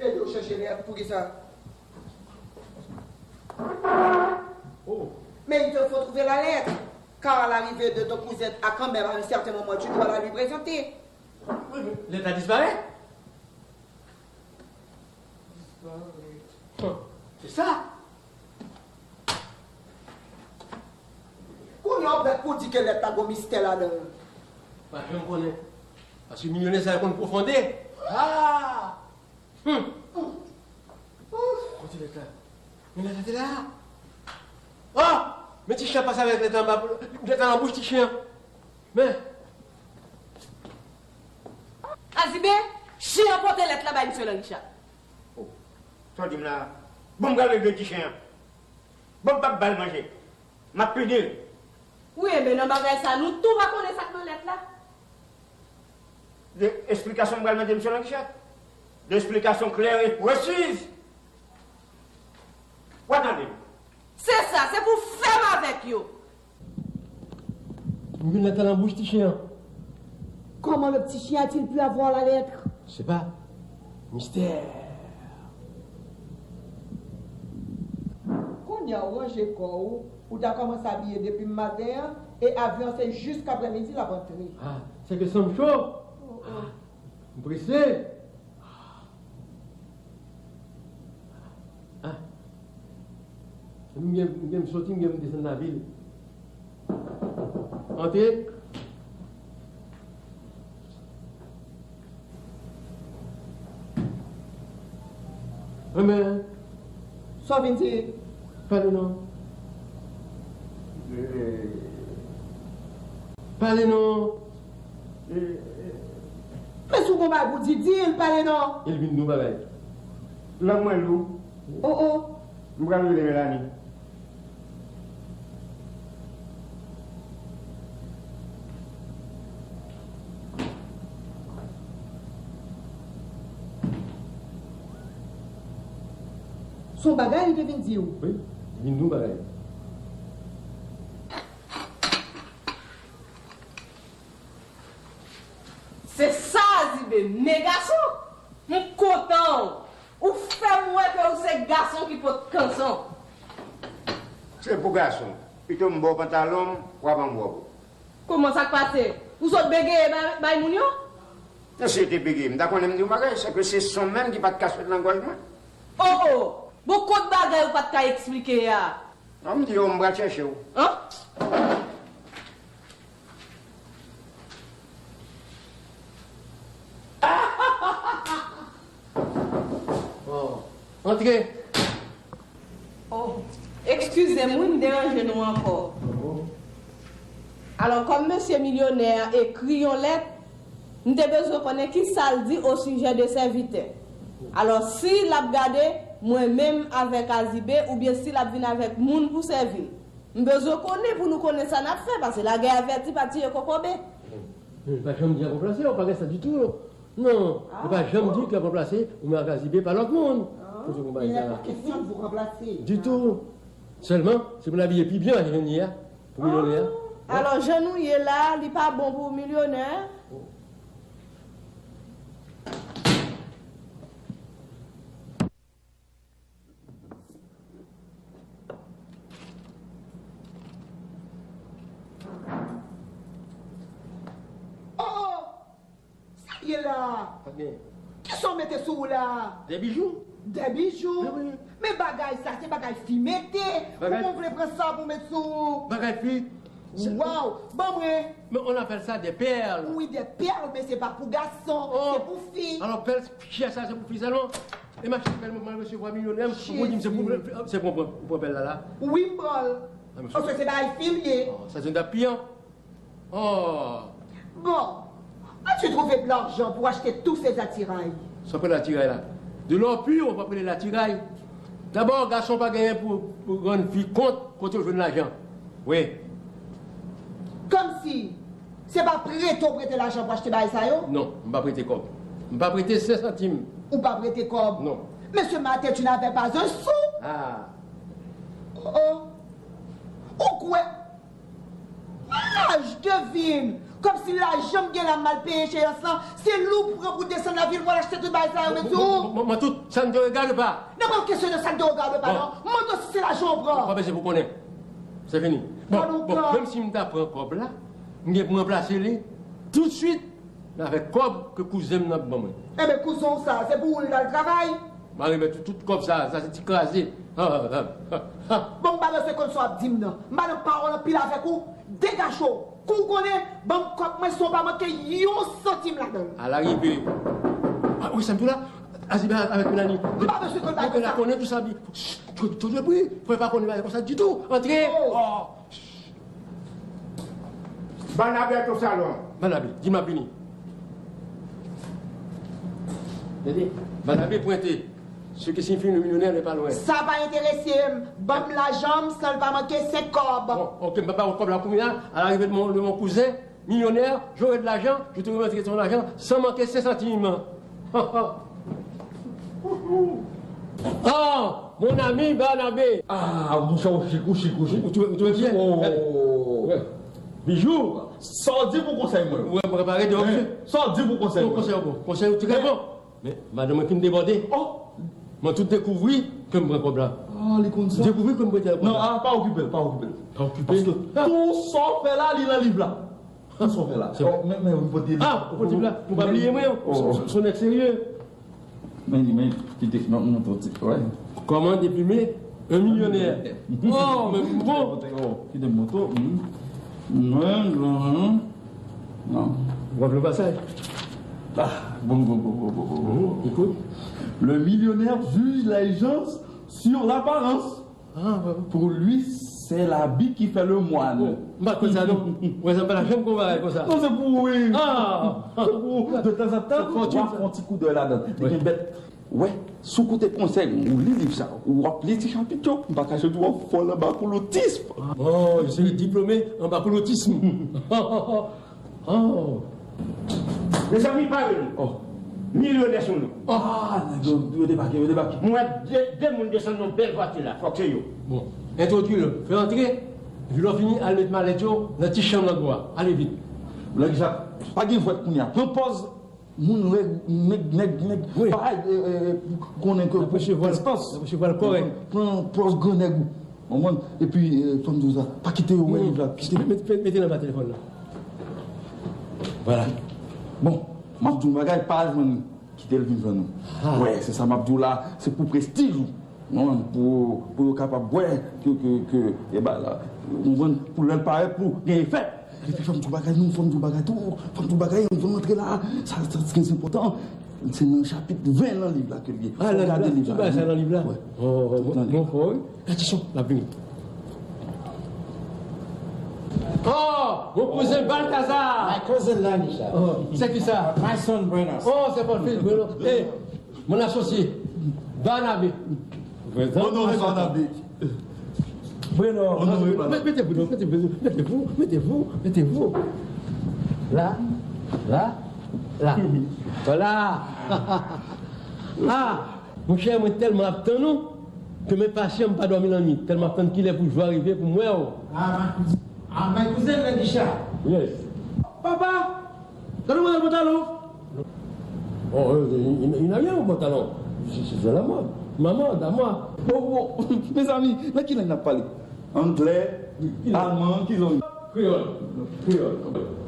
Ede w chèche lèt, poukisa? Oh. Mais il te faut trouver la lettre. Car l'arrivée de ton cousin a quand même, à un certain moment, tu dois la lui présenter. Wi, men lèt la disparèt. Hum, se sa. Kounye a w prèt pou di ke lèt la gon mistè ladan l. Pa janm konnen. Paske milyonè sa yo konn pwofonde. Ah! Hum! Kote lèt la? Men lèt la te la. Oh! Men ti chen an pase avèk lèt la anba, lèt la nan bouch ti chen an. Men. Azibe, chen an pote lèt la bay misye Lanricha. Oh, sa w di m la? Bon, m pral regle ti chen an. Bon, m p ap ba l manje. M ap pini l. Wi, enben nan bagay sa, nou tou pa konnen sa k nan lèt la. De esplikasyon m pral mande misye Lanricha. De esplikasyon klè e presiz. W a tande m? Se sa, se pou fè m avèk yo. M jwenn lèt la nan bouch ti chen an. Comment le petit chien a-t-il pu avoir la lettre? Je sais pas. Mystère. Kounye a w ranje kò w, ou ta kòmanse abiye depi maten an, e avyon an se jiskaprèmidi l ap antre. Ah, c'est que ça me chaud. Oh, oh. Ah, m prese. Ah. M gen, m gen m soti, m gen m desann lavil. Antre. Enben. Sa w vin di? Pale non. Pale non. Men si w gon bagay pou di, di l, pale non. E l vin di w bagay. Lang mwen lou. Oh, oh. M pral rele Melanie. Se yon bagay li te vin di w. Wi, li vin di yon bagay. Se sa, Azibe, men gason! M kontan w! Ou fè m wè ke ou se gason ki pot kanson. Se pou gason. Pito m ba w pantalon m, w a ban m wòb ou. Kòman sa k pase? Ou sot begeye bay, bay moun yo? Non, si yo te begeye, m ta konnen m di yon bagay, se ke se son menm ki pa t ka sot nan gòj mwen. Oh, oh! Bon, kot bagay ou pa t ka eksplike a? Non, m di yo, m pral chèche w. An? Oh, antre. Oh, eskize m wi, m deranje nou ankò. Alò, kòm mesye milyonè a ekri yon lèt, m te bezwen konnen ki sa l di osijè de sèvitè. Alò, si l ap gade mwen menm avèk Azibe, oubyen si l ap vin avèk moun pou sèvi l. M bezwen konnen pou nou konnen sa n ap fè, paske lagè avèti pa tiye kokobe. Men, pa janm di l ap ranplase w, pa gen sa ditou, non. Non, li pa janm di ke l ap ranplase ou menm ak Azibe pa lòt moun. Kote w konn bagay sa a? Il n'est pas question de vous remplacer. Ditou. Sèlman, se pou n abiye pi byen pase jan n ye a, pou milyonè a. Alò, jan nou ye la, li pa bon pou milyonè. Oh! Sa l ye la? Sa k genyen? Kisa w mete sou ou la? Des bijoux. Des bijoux? Wi, wi. Men bagay sa, se bagay fi mete. Bagay... Kòman w vle pran sa pou w met sou ou? Bagay fi. Waw! Ban mwen. Men on appelle ça des perles. Wi, des perles, men se pa pou gason, se pou fi. Alò, pèl chè sa, se pou fi sèlman? E m achte pèl mwen, mwen resevwa milyonè, ou di m se pou, se pou, pou, pou pèl la la? Wi, m pran l. Paske se bagay fi l ye. Oh, ça c'est un dappiyan. Oh. Bon, as-tu trouvé de l'argent pour acheter tous ces attirails? Sa pral atiray la. De l'or pur, ou pa rele l atiray. Dabò, gason pa genyen pou, pou rann fi kont kote yo jwenn lajan. Wi. Kòmsi, se pa prete w prete lajan pou achte bagay sa yo? Non, m pa prete kòb. M pa prete senk santim. Ou pa prete kòb? Non. Monsieur Martin, tu n'avais pas un sou? Ah. Oh, oh. Ou kwè? Laj devine! Kòmsi lajan m gen la m al peye cheyans lan, se li w pran pou desann lavil pou al achte tout bagay sa yo, men di w. Mwen, mwen, tout, ça ne te regarde pas. Nan pa yon kesyon de ça ne te regarde pas, non. Mwen mande w si se lajan w pran. Ou pa bezwen pou konnen. C'est fini. Bon, bon, menm si m ta pran kòb la, m gen pou m ranplase li toutswit, men avèk kòb ke kouzen m nan ap ban mwen. Enben, kouzen w sa, se pou ou l t al travay? M a remèt ou tout kòb sa, sa se ti kraze. Bon, m pa bezwen konn sa w ap di m nan. M pa nan pawòl anpil avèk ou. Degaje w. Kou w konnen, ban m kòb mwen san w pa manke yon santim ladan l. Alarive. Ah, wi, sa m di w la. Aziba avèk Melanie. M pa bezwen konn bagay konsa. Konnen tout sa, bi. Chut, tout, tout, tout, wi. Fò pa konnen bagay konsa ditou. Antre. Oh. Banabe est au salon. Banabe, di m ap vini. Tande, Banabe pwente. Ce qui signifie le millionnaire n'est pas loin. Sa pa enterese m. Ban m lajan m san l pa manke senk kòb. Bon, ok, m pa ba ou kòb la kounye a. À l'arrivée de mon, de mon cousin millionnaire, j'aurai de l'argent, je te remettrai ton argent sans manquer cinq centimes. Ah, mon ami Barnabé. Ah, monchè, ou chik, ou chik, ou chik. Ou trouve, ou trouve bien? Oh. Bijou. Sa w di pou konsèy mwen? Mwen prepare de opsyon. Sa w di pou konsèy mwen? Konsèy ou bon. Konsèy ou trè bon. Men madanm mwen fin debòde. Oh. Mwen tou dekouvri ke m pran kòb la. Ah, li konn sa. Dekouvri ke m pran kòb la. Non, ah, pa okipe l, pa okipe l. Pa okipe. Paske tou sa w fè la, li nan liv la. Tou sa w fè la. Se bon. Oh, men, men, ou pote li. Ah, ou pote li la. Ou pa bliye mwen. Oh. Se, se, se yon nèg serye. Men, men, kite, non, non, non, ti, ouais. Comment déplumer un millionnaire? Oh, men bon. Oh, kite moto. Hmm. Non, non, non. Non. W ap le pasaj. Ah, bon, bon, bon, bon, bon, bon, bon. Mhm, écoute. Le millionnaire juge les gens sur l'apparence. Ah, ouais, ouais. Pour lui, c'est l'habit qui fait le moine. Oh, m pa t konn sa, non. Wè, sa m pa t janm konn bagay konsa. Non, se pou ou, wi. Ah. Se pou ou. De tanzantan, w ap fè yon ti koudèy ladan. Li gen bèt. Wè, si w koute konsèy mwen, ou li liv sa, ou ap li ti chapit yo, m pa kache di w ap fò l anba koulotism. Oh, je serai diplômé anba koulotism. Oh. Mezanmi, pare nou. Oh. Milyonè sou nou. Ah, nèg yo, yo debake, yo debake. Mwen wè de, de moun desann nan bèl vwati la. Fòk se yo. Bon, entwodui l, fè l antre. Epi lè w fini, al met malèt yo nan ti chanm nan dwa. Ale vit. Lè ki sa, pa gen jwèt kounye a. Pran pòz moun règ, nèg, nèg, nèg. Wi. Bagay, eh, eh, konnen ke prestans. Pran pòz grannèg ou. Konprann? Epi, eh, fanm di w sa, pa kite yo wè liv la. Mete, mete nan ba telefòn nan. Vwala. Bon, m ap di w yon bagay, pa al jwenn li. Kite l vin jwenn nou. Ah. Wè, se sa m ap di w la, se pou prestij ou. Non, pou, pou yo kapab wè ke, ke, ke, e ba la, ou konprann, pou lè l parèt, pou gen efè. Epi fò m di w bagay, non, fò m di w bagay tou, fò m di w bagay, anvan m antre la, sa, sa, se enpòtan. Se nan chapit ven nan liv la ke l ye. Ah, nan liv la, tout bagay sa nan liv la? Wè. Oh, oh, bon, bon, wi. Attention, l ap vini. Oh, mon cousin Balthazar. My cousin Lanisha. Oh, c'est qui ça? My son Buenos. Oh, c'est mon fils Bruno. Eh, mon associé, Barnabé. Honoré Barnabé. Bruno, honoré Barnabé. Mettez-vous, mettez-vous, mettez-vous, mettez-vous, mettez-vous. Là, là, là. Voilà. Ah, monchè, mwen tèlman ap tann ou ke m enpasyan, m pa dòmi lannwit. Tèlman ap tann kilè pou jou a rive pou m wè w. Ah, my cousin, ah, my cousin Lanisha. Yes. Papa, gade mwen nan pantalon. Oh, euh, il, il, il n'a rien au pantalon. C'est, c'est de la mode. Maman, dama. Oh, oh, mezanmi, nan ki lang n ap pale? Anglè, alman, ki lang? Kreyòl. Kreyòl.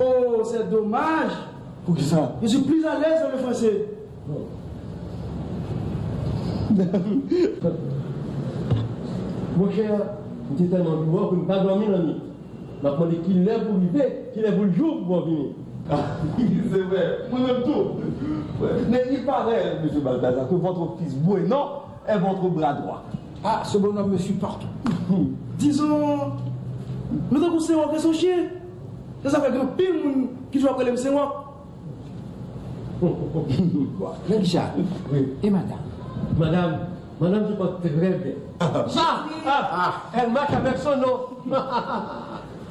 Oh, c'est dommage. Poukisa? Je suis plus à l'aise dans le français. Monchè, m te tèlman anvi wè w ke m pa dòmi lannwit. M ap mande kilè pou rive, kilè pou l jou pou w vini. Ah, c'est vrai, mwen menm tou. Mais il paraît, monsieur Balthazar, que votre fils Bueno est votre bras droit. Ah, ce bonhomme me suit partout. Disons, nou tankou Senwòk e son chyen. Se sa fè gen anpil moun ki toujou ap rele m Senwòk. Bon, Lanisha, e madanm? Madame, madame se porte très bien. Ah, ah, ah, elle marche avec son nom.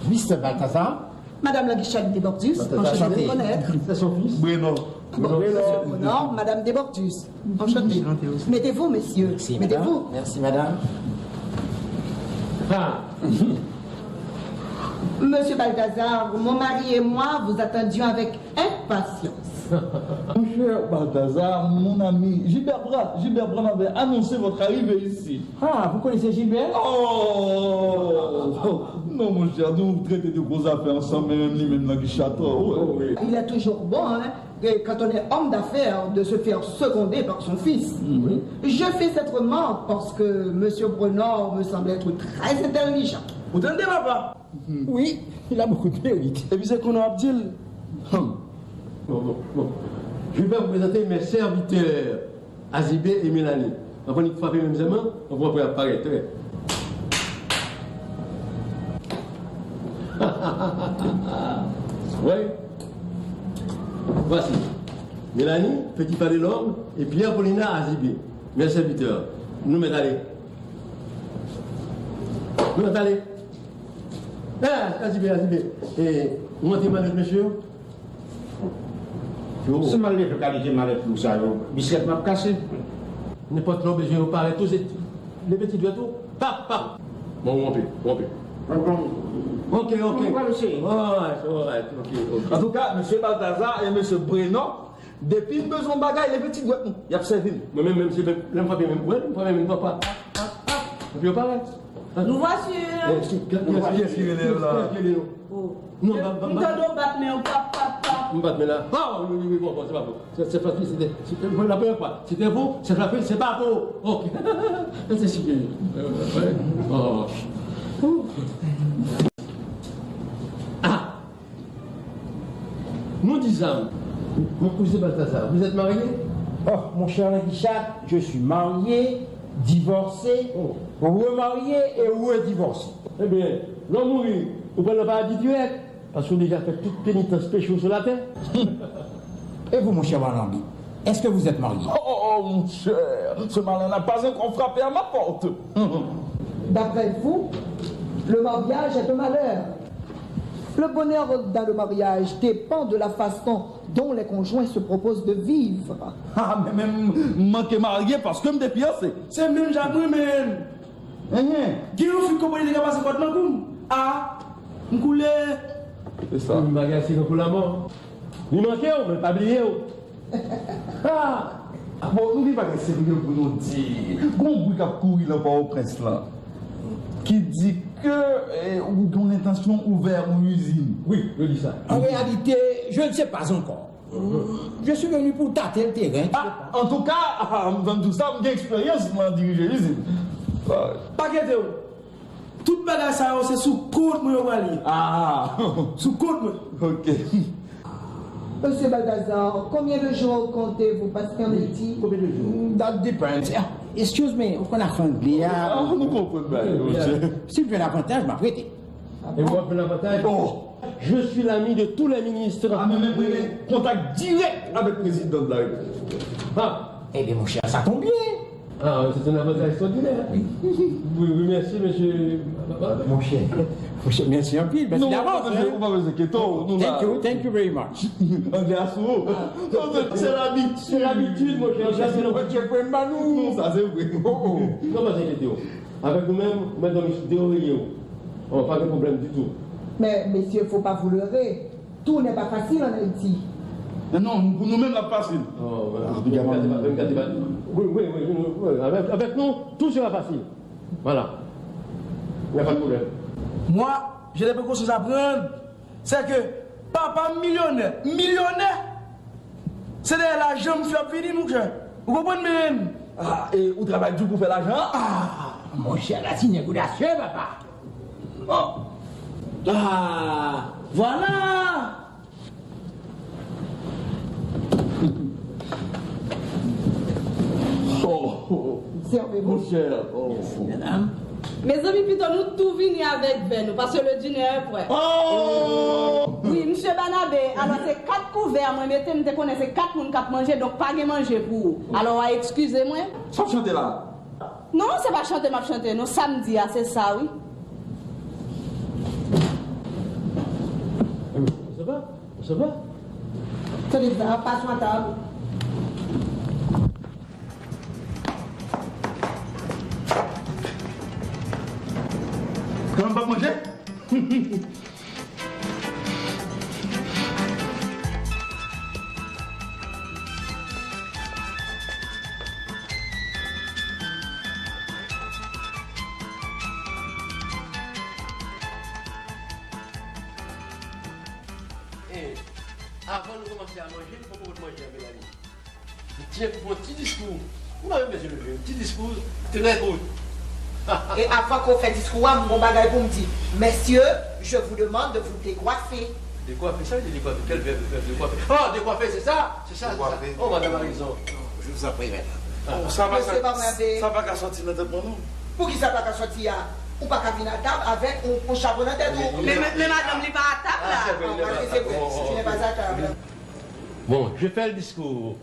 Mister Balthazar. Madame Lanisha Debordius, enchanté de vous connaître. C'est son fils. Bueno. Bon, Monsieur Honor, Madame Debordius, enchanté. Enchanté aussi. Mettez-vous, messieurs. Merci, madame. Mettez-vous. Merci, madame. Ah. Monsieur Balthazar, mon mari et moi vous attendions avec impatience. Mon cher Balthazar, mon ami Gilbert Brun, Gilbert Brun avait annoncé votre arrivée ici. Ah, vous connaissez Gilbert? Oh! Non, monchè, nou trete de gwo zafè ansanm, men menm li menm nan kichat, oh, wi. Il est toujours bon, hein, que quand on est homme d'affaires, de se faire seconder par son fils. Je fais cette remarque parce que monsieur Brenard me semble être très intelligent. Ou tande, papa? Oui, il a beaucoup de mérite. Epi se konnen w ap di l. Hum. Bon, bon, bon. Je vais vous présenter mes serviteurs, Azibé et Mélanie. Anvan li frape menm zèman, anvan apre ap parèt. Trè. Ouais. Voici. Mélanie, petit frère de l'homme, et Pierre Paulina Azibé. Mes serviteurs. Nou mèt ale. Nou mèt ale. Ah, Azibé, Azibé. E, ou montre malèt mesye yo? Yo. Si m al leve kalite malèt lou sa yo, biskèt m ap kase. Nenpòt lè w bezwen yo parèt tou, se leve ti dwèt ou, pap, pap. Bon, ou anpe, ou anpe. Ok, ok. Alright, alright, ok, ok. Antouka, mesye Baltazar e mesye Brenan, depi n bezwen yon bagay, leve ti dwèt nou, y ap sèvi n. Mwen menm, menm si lè m frape menm, wè, m frape menm, pap, pap, pap, pap. Epi yo parèt. Nous voici. Kiyès ki rele yo la? Kiyès ki rele yo? Oh. Non, m pa, m pa, m pa. M tande w bat men w, pap, pap, pap. M bat men la. Ah, wi, wi, wi, bon, bon, se pa bon. Se, se pa, se te, se te, la premyè fwa. Se te pou, se pa, se pa pou. Ok. Se si. Oh. Ah. Nou di sa. Mwen kouzen Baltazar, vous êtes marié? Oh, mon cher Nèg Kichat, je suis marié, divorcé, remarié et redivorcé. Ebyen, lè w mouri, ou pral nan paradi dirèk, paske w deja fè tout penitans peche w sou latè. Et vous, mon cher Malanbi, est-ce que vous êtes marié? Oh, oh, oh, mon cher, ce malin n'a pas encore frappé à ma porte. D'après vous, le mariage est un malheur. Le bonheur dans le mariage dépend de la façon dont les conjoints se proposent de vivre. Ah, men, men, m manke marye paske m te fiyanse. Se menm jan ak mwen menm. Enhen. Gen yon fi k konprann li te ka pase kòd nan kou m. Ah, m koule. Se sa. M bagay se kou lanmò. Li manke w, men pa bliye w. Ah! Bon, nou gen bagay serye pou nou di. Gon bri k ap kouri nan Pòtoprens lan ki di ke, eh, ou gen yon entansyon ouvè yon izin. Wi, yo di sa. En réalité, je ne sais pas encore. Je suis venu pour tâter le terrain. Ah, antouka, ah, m tann tou sa, m gen eksperyans nan dirije izin. Ah. Pa enkyete w. Tout bagay sa yo, se sou kont mwen yo pral ye. Ah! Sou kont mwen. Ok. Monsieur Balthazar, combien de jours comptez-vous passer en Haïti? Combien de jours? That depends. Ah, excuse me, ou konn afè anglè a? Ah, nou konprann bagay yo, monchè. Si m jwenn avantaj, m ap rete. Ah bon? E w ap jwenn avantaj? Oh! Je suis l'ami de tous les ministres. Ah, men, men, men, men, kontak dirèk avèk prezidan de la Repiblik. Ah! Ebyen, monchè, sa tonbe byen. Ah, c'est un avantage extraordinaire. Oui. Wi, wi, mèsi, mesye. Monchè, monchè, mèsi anpil. Mèsi davans, hein. Non, ou pa bezwen enkyete w, nou la. Thank you, thank you very much. Anglè a sou ou. Non, se, se labitid. Se labitid, monchè. Monchè, se labitid. Non, sa se vre. Oh, oh. Non, pa enkyete w. Avèk nou menm, ou mèt dòmi sou de oreye w. Oh, pa gen pwoblèm ditou. Mais, messieurs, faut pas vous leurrer. Tout n'est pas facile en Haïti. Non, non, pou nou menm, l ap fasil. Oh, ouais. Ah, m gade pa, m gade pa. Wi, wi, wi, wi, wi. Avèk, avèk nou, tout sera facile. Voilà. Il n'y a pas de problème. Moi, j'ai des précautions à prendre. C'est que papa m milyonè, milyonè, se dèyè lajan m fè ap vini, monchè. Ou konprann, men? Ah, e ou travay di pou fè lajan an? Ah, monchè, la, c'est une négociation, papa. Oh. Ah, voilà. Oh, monchè, oh. Mezanmi, pito nou tou vini avèk vè nou, paske le dîner est prêt. Oh! Wi, msye Banabe, alò se kat kouvè mwen mete, m te konnen se kat moun k ap manje, donk pa gen manje pou ou. Alò, w a eskize mwen. Sa w chante la? Non, se pa chante m ap chante, non. Sa m di a, se sa, wi. Sa va? Sa va? Tande sa, pa sou tab. Kòman m p ap manje? Avan nou kòmanse a manje, nou poko pot manje a, Melanie. Li te pran ti diskou. Ou pa menm bezwen leve, ti diskou trè kout. E avan ke w fè diskou a, m gon bagay pou m di. Messieurs, je vous demande de vous décoiffer. Décoiffer, ça veut dire décoiffer. Quel verbe, verbe décoiffer? Oh, décoiffer, c'est ça, c'est ça, c'est ça. Décoiffer. Oh, madame a raison. Je vous en prie, madame. Ah. Bon, sa pa ka, sa pa ka sòti nan tèt mwen, non. Poukisa pa ka sòti a? Ou pa ka vin a tab avèk yon, yon chapo nan tèt ou. Men, men, men madanm li pa a tab la. Ah, c'est vrai, il n'est pas à table. Oh, oh, oh. Tu n'es pas à table. Bon, je fais le discours.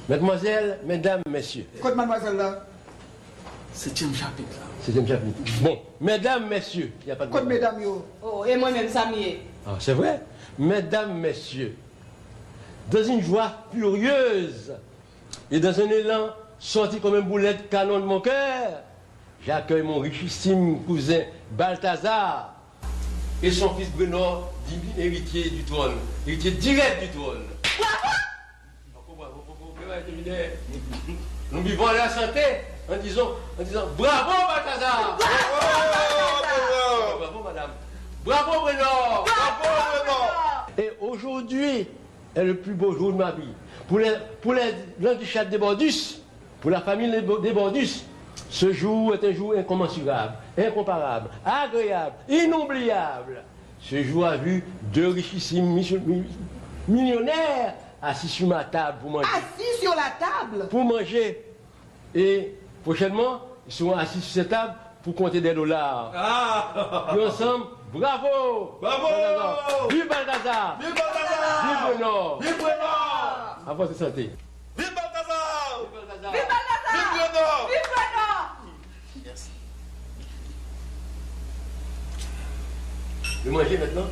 Mademoiselle, mesdames, messieurs. Kot madmwazèl la? Setyèm chapit la. Setyèm chapit. Bon, mesdames, messieurs, il n'y a pas de... Kot medam yo? Oh, e mwen menm, sa m ye? Ah, c'est vrai. Mesdames, messieurs, dans une joie furieuse et dans un élan sorti comme un boulet de canon de mon cœur, j'accueille mon richissime cousin Balthazar et son fils Brenor, digne héritier du trône, héritier direct du trône. Bravo! Bravo, bravo, bravo, bravo, terminé. Nous vivons à la santé en disant, en disant bravo Balthazar! Bravo, Balthazar! Bravo, madame! Bravo, Brenor! Bravo, Brenor! Et aujourd'hui, est le plus beau jour de ma vie. Pour les, pour les Landichat Desbordus, pour la famille Desbo-, Desbordus, ce jour est un jour incommensurable, incomparable, agréable, inoubliable. Ce jour a vu deux richissimes mi-, mi-, millionnaires assis sur ma table pour manger. Assis sur la table? Pour manger. Et prochainement, ils seront assis sur cette table pour compter des dollars. Ah! Puis ensemble, bravo! Bravo! Balthazar! Vive Balthazar! Vive Balthazar! Vive Brenor! Vive Brenor! En force et santé! Vive Balthazar! Vive Balthazar! Vive Brenor! Vive Brenor! Merci. Yo manje mentnan.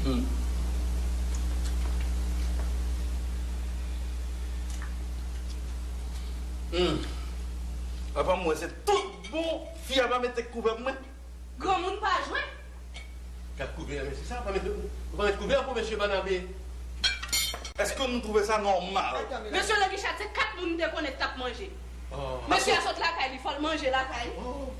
Hmm. Hmm. Apa m wè se tout bon fi a pa mete kouvè pou mwen. Granmoun pa jwe. Kat kouvè, men se sa, pa met, pa met kouvè pou mesye Banabe. Èske nou twouve sa nòmal? Mesye Landichat, se kat moun m te konnen k t ap manje. Oh. Mesye a sot lakay li, fò l manje lakay. Oh.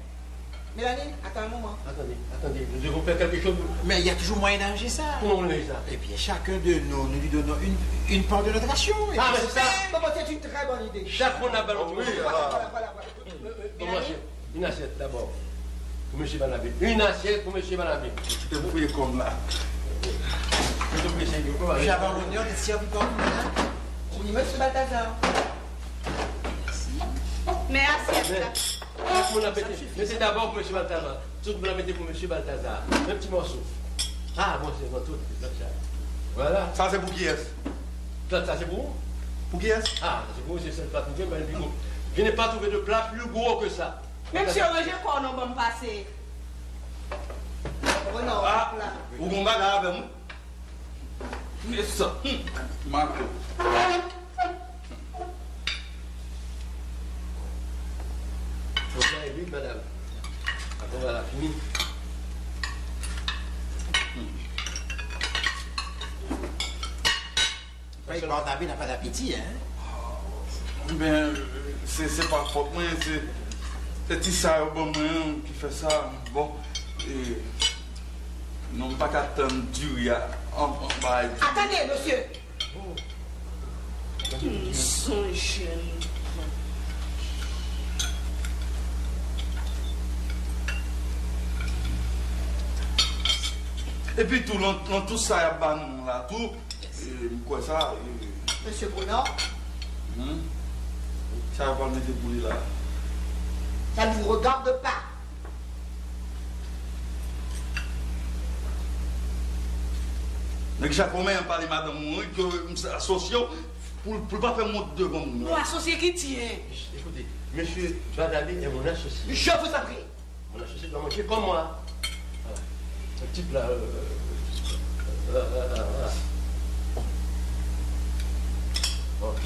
Mélanie, attends un moment. Attendez, attendez, nous devons faire quelque chose. Mais il y a toujours moyen d'arranger ça. Comment on arrange ça? Eh bien, chacun de nous, nous lui donnons une, une part de notre ration. Ah, mais c'est ça. Bon, c'est une très bonne idée. Chak moun ap ba l yon ti... Wi, voilà, voilà, voilà. Yon asyèt, yon asyèt dabò. Pou mesye Banabe. Yon asyèt pou mesye Banabe. Kite m fouye kòm la. J'ai avoir l'honneur d'être servi par vous, madame. Oui, monsieur Balthazar. Men asyèt la. Tout moun ap mete. Mete dabò pou mesye Balthazar. Tout moun ap mete pou mesye Balthazar. Yon ti mòso. Ah, bon, se bon, tout, tout sa. Voilà. Sa se pou kiyès? Plat sa se pou ou? Pou kiyès? Ah, sa se pou ou, se sèl plat mwen gen, mwen pi gwo. Je n'ai pas trouvé de plat plus gros que ça. Men misye ranje kò w non, ban m pase. Renò, ah, plat. Ou gon bagay avè m, wi. Men sa, hmm, mato. Fò sa e vit, madam. Apre, wala, fini. Hmm. Pay Barnabe n'a pas d'appétit, hein? Ben, se, se pa fòt mwen, se, se ti sa yo ban mwen an ki fè sa. Bon, e, non, m pa ka tann diri a, an, an bay diri. Attendez, monsieur. M sonje l. Epi tou, nan, nan tout sa y ap ba nou la, tou, e, m kwè sa, e. Monsieur Brenor. Hmm? Sa yo pral mete pou li la. Ça ne vous regarde pas. Nèg Jakòmen an pale madanm mwen, wi, ke m asosye w pou, pou l pa fè m wont devan moun. Yon asosye ki tyen. Écoutez, monsieur Banabe est mon associé. Je vous en prie. Mon associé doit manger comme moi. Voilà. Le type là, euh, euh, euh, euh, euh. Ok.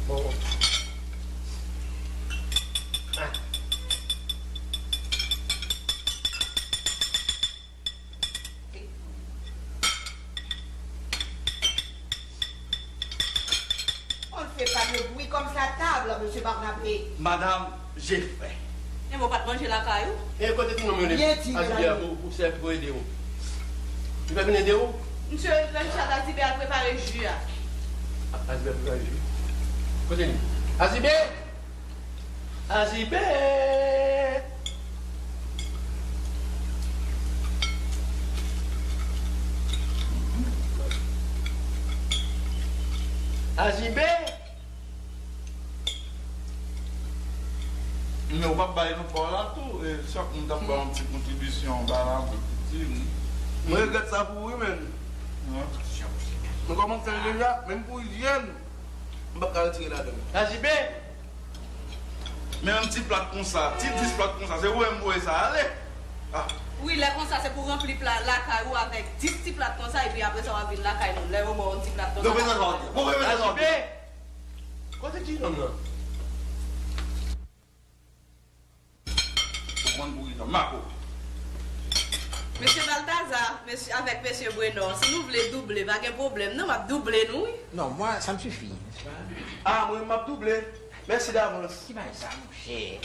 Bon. Ah. On ne fait pas de bruit comme ça à table, monsieur Barnabé. Madame, j'ai faim. Ou pa t manje lakay ou? E kote ti nonm yo? Azibè pou, pou sèvi, pou ede w. Li pa vin ede w? Misye, Richard, Azibè al prepare ji a. Azibè prepare ji. Kote li? Azibè! Azibè! Azibè! Men ou p ap bay nou pa w la tou, e chak moun t ap bay yon ti kontribisyon, bay la yon ti piti. Mwen regrèt sa pou ou wi, men. Nou kòmanse l deja, menm pou ijyèn, m p ap ka retire ladan l. Azibè! Men yon ti plat konsa, ti dis plat konsa, se ou menm voye sa ale. Ah. Wi, lè konsa se pou ranpli pla lakay ou avèk dis ti plat konsa, epi apre sa w ap vin lakay nou. Lè yo ba w yon ti plat konsa. Bon, prezan sa w di. Bon, prezan sa w di. Azibè! Kote ti nonm nan? Ou konn pou kijan, Mako. Mesye Baltazar, mesye, avèk mesye Brenò, si nou vle double, pa gen pwoblèm, non, m ap double nou, wi. Non, mwen, sa m sifi. Ah, mwen, m ap double. Mèsi davans. Ki bagay sa, monchè?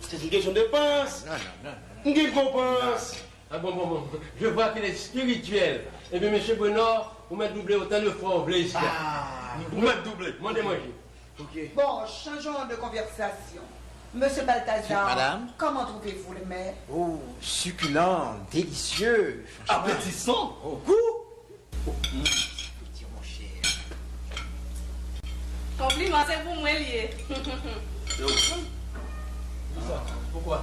Se yon kesyon de pans. Non, non, non, non, non. M gen gwo pans. Ah bon, bon, bon. Je vois qu'il est spirituel. Eh bien, mesye Brenò, ou mèt double otan de fwa ou vle isi a. Ah, ou mèt double. Mande manje. Ok. Bon, changeons de conversation. Monsieur Balthazar, madame, comment trouvez-vous le mets? Oh, succulent, délicieux, franchement. Appétissant, au goût. Ti monchè. Konpliman se pou mwen l ye. Se ou? Poukisa? Poukwa?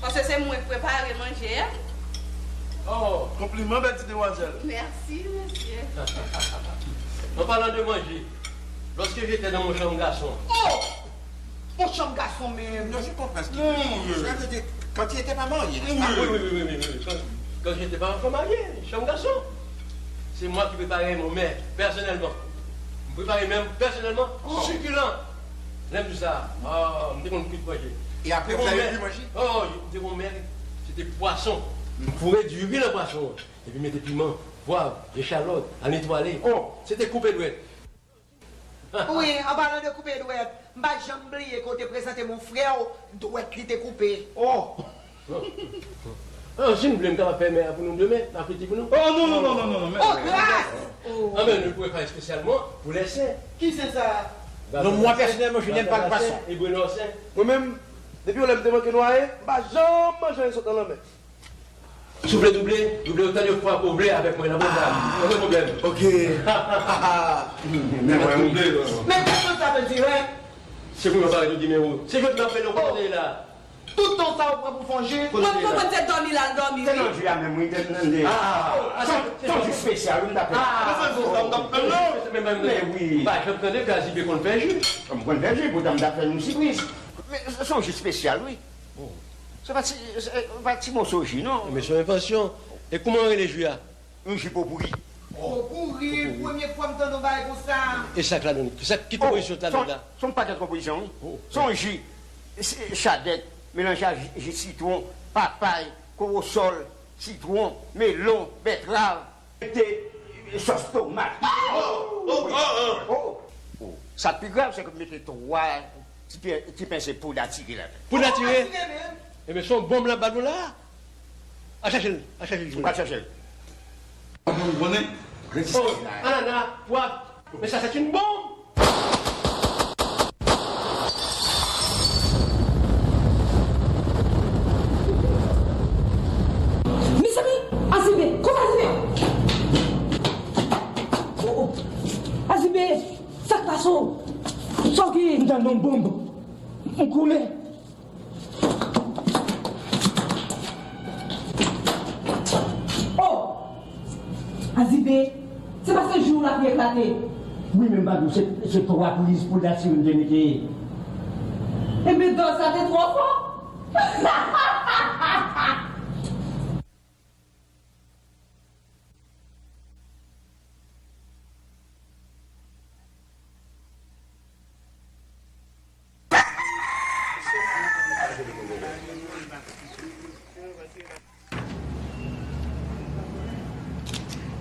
Paske se mwen k prepare manje a. Oh, konpliman, bèl ti demwazèl. Mèsi, mesye. En parlant de manger, lorsque j'étais dans mon chambre garçon. Oh! Mon chambre garçon, men. Non, je comprends ce qu'il veut dire. Cela veut dire, quand il était pas marié, n'est-ce pas? Ah, oui, oui, oui, oui, oui, oui. Quand, quand j'étais pas encore marié, chambre garçon. C'est moi qui préparais mon mets, personnellement. M prepare menm, pèsonèlman, succulent. Lè m di sa, ah, m te konn kwit manje. E apre, ou te konn manje? Oh, m te konn mè, se te pwason. M foure diri nan pwason an. Epi mete piman, pwav, echalòt, al netwaye. Oh, se te koupe dwèt. Wi, an palan de koupe dwèt, m pa janm bliye ke w te prezante m yon frè w, dwèt li te koupe. Oh! Ah, si nou vle, m kapab fè mè a pou nou demen, m ap fete pou nou. Oh, non, non, non, non, non, non, men. Oh, gras! Ah, men nou pouvez faire spécialement pour les saints. Ki sen sa? Non, mwen pèsonèlman, je n'aime pas le poisson. E Brenò sen. Mwen menm, depi yon lè m te manke nwaye, m pa janm manje anyen sot nan lanmè. Si w vle double, double otan de fwa ke w vle avèk mwen nan bon dam. Ankenn pwoblèm. Ok. Men mwen double. Men kisa sa vle di, hein? Se pou mwen parèt ou di men ou. Se jodi m ap fè nou koze la. Tout tan sa ou pran pou fon ji. Mwen konprann se dòmi l al dòmi, wi. Se nan ji a menm, wi, te tande. Ah, se yon ji espesyal, wi, m t ap fè. Ah, se yon ji espesyal, m t ap fè, non. Men wi. M pa janm tande ke Azibè konn fè ji. M konn fè ji, poutan m t ap fè nou sipriz. Men se yon ji espesyal, wi. Se pa ti, se pa ti moso ji, non. Men se yon envansyon. E kouman rele ji a? Yon ji po pouri. Po pouri, premye fwa m tande yon bagay konsa. E sa k ladan li? Sa ki konpozisyon k ladan la? Se yon pakèt konpozisyon, wi. Se yon ji, chadèk, melanje ak ji, ji sitwon, papay, kowosòl, sitwon, melon, bètrav. Mete sòs tomat. Oh, oh, oh, oh. Oh. Sa k pi grav, se ke m mete twa ti pye, ti pensye poud atire ladan. Poud atire? Atire menm. Ebyen, se yon bonm l ap ba nou la. Al chache l, al chache l. Ou pral chache l. Ou konnen? Oh, anana, pwav. Men sa, se yon bonm. Mezanmi, Azibè, kote Azibè? Oh, oh. Azibè, sa k pase w? Sa w gen? M tande yon bonm. M koule. Oh! Azibè, se paske jou w la pi eklate. Wi, men m pa di w, se, se twa priz poud atire m te mete. Ebyen, dòz la te twò fò.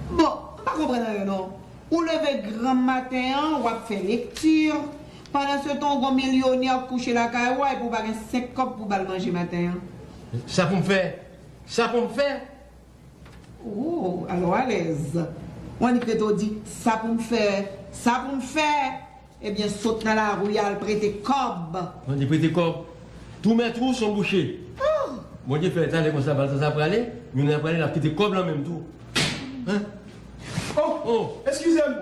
Bon, m pa konprann anyen non. Ou leve granm maten an, w ap fè lekti, Pandan se tan, w gon milyonè k kouche lakay ou a, epi w pa gen senk kòb pou ba l manje maten an. Sa pou m fè? Sa pou m fè? Oh, alò alèz. W annik rete w di, sa pou m fè, sa pou m fè. Ebyen, sot nan lari a al prete kòb. Mande prete kòb. Tou mèt ou s on bouche. Oh! Bondye fè talè konsa, Baltazar prale, nou nan prale, l ap kite kòb lan menm tou. Hein? Oh! Oh! Eskize m.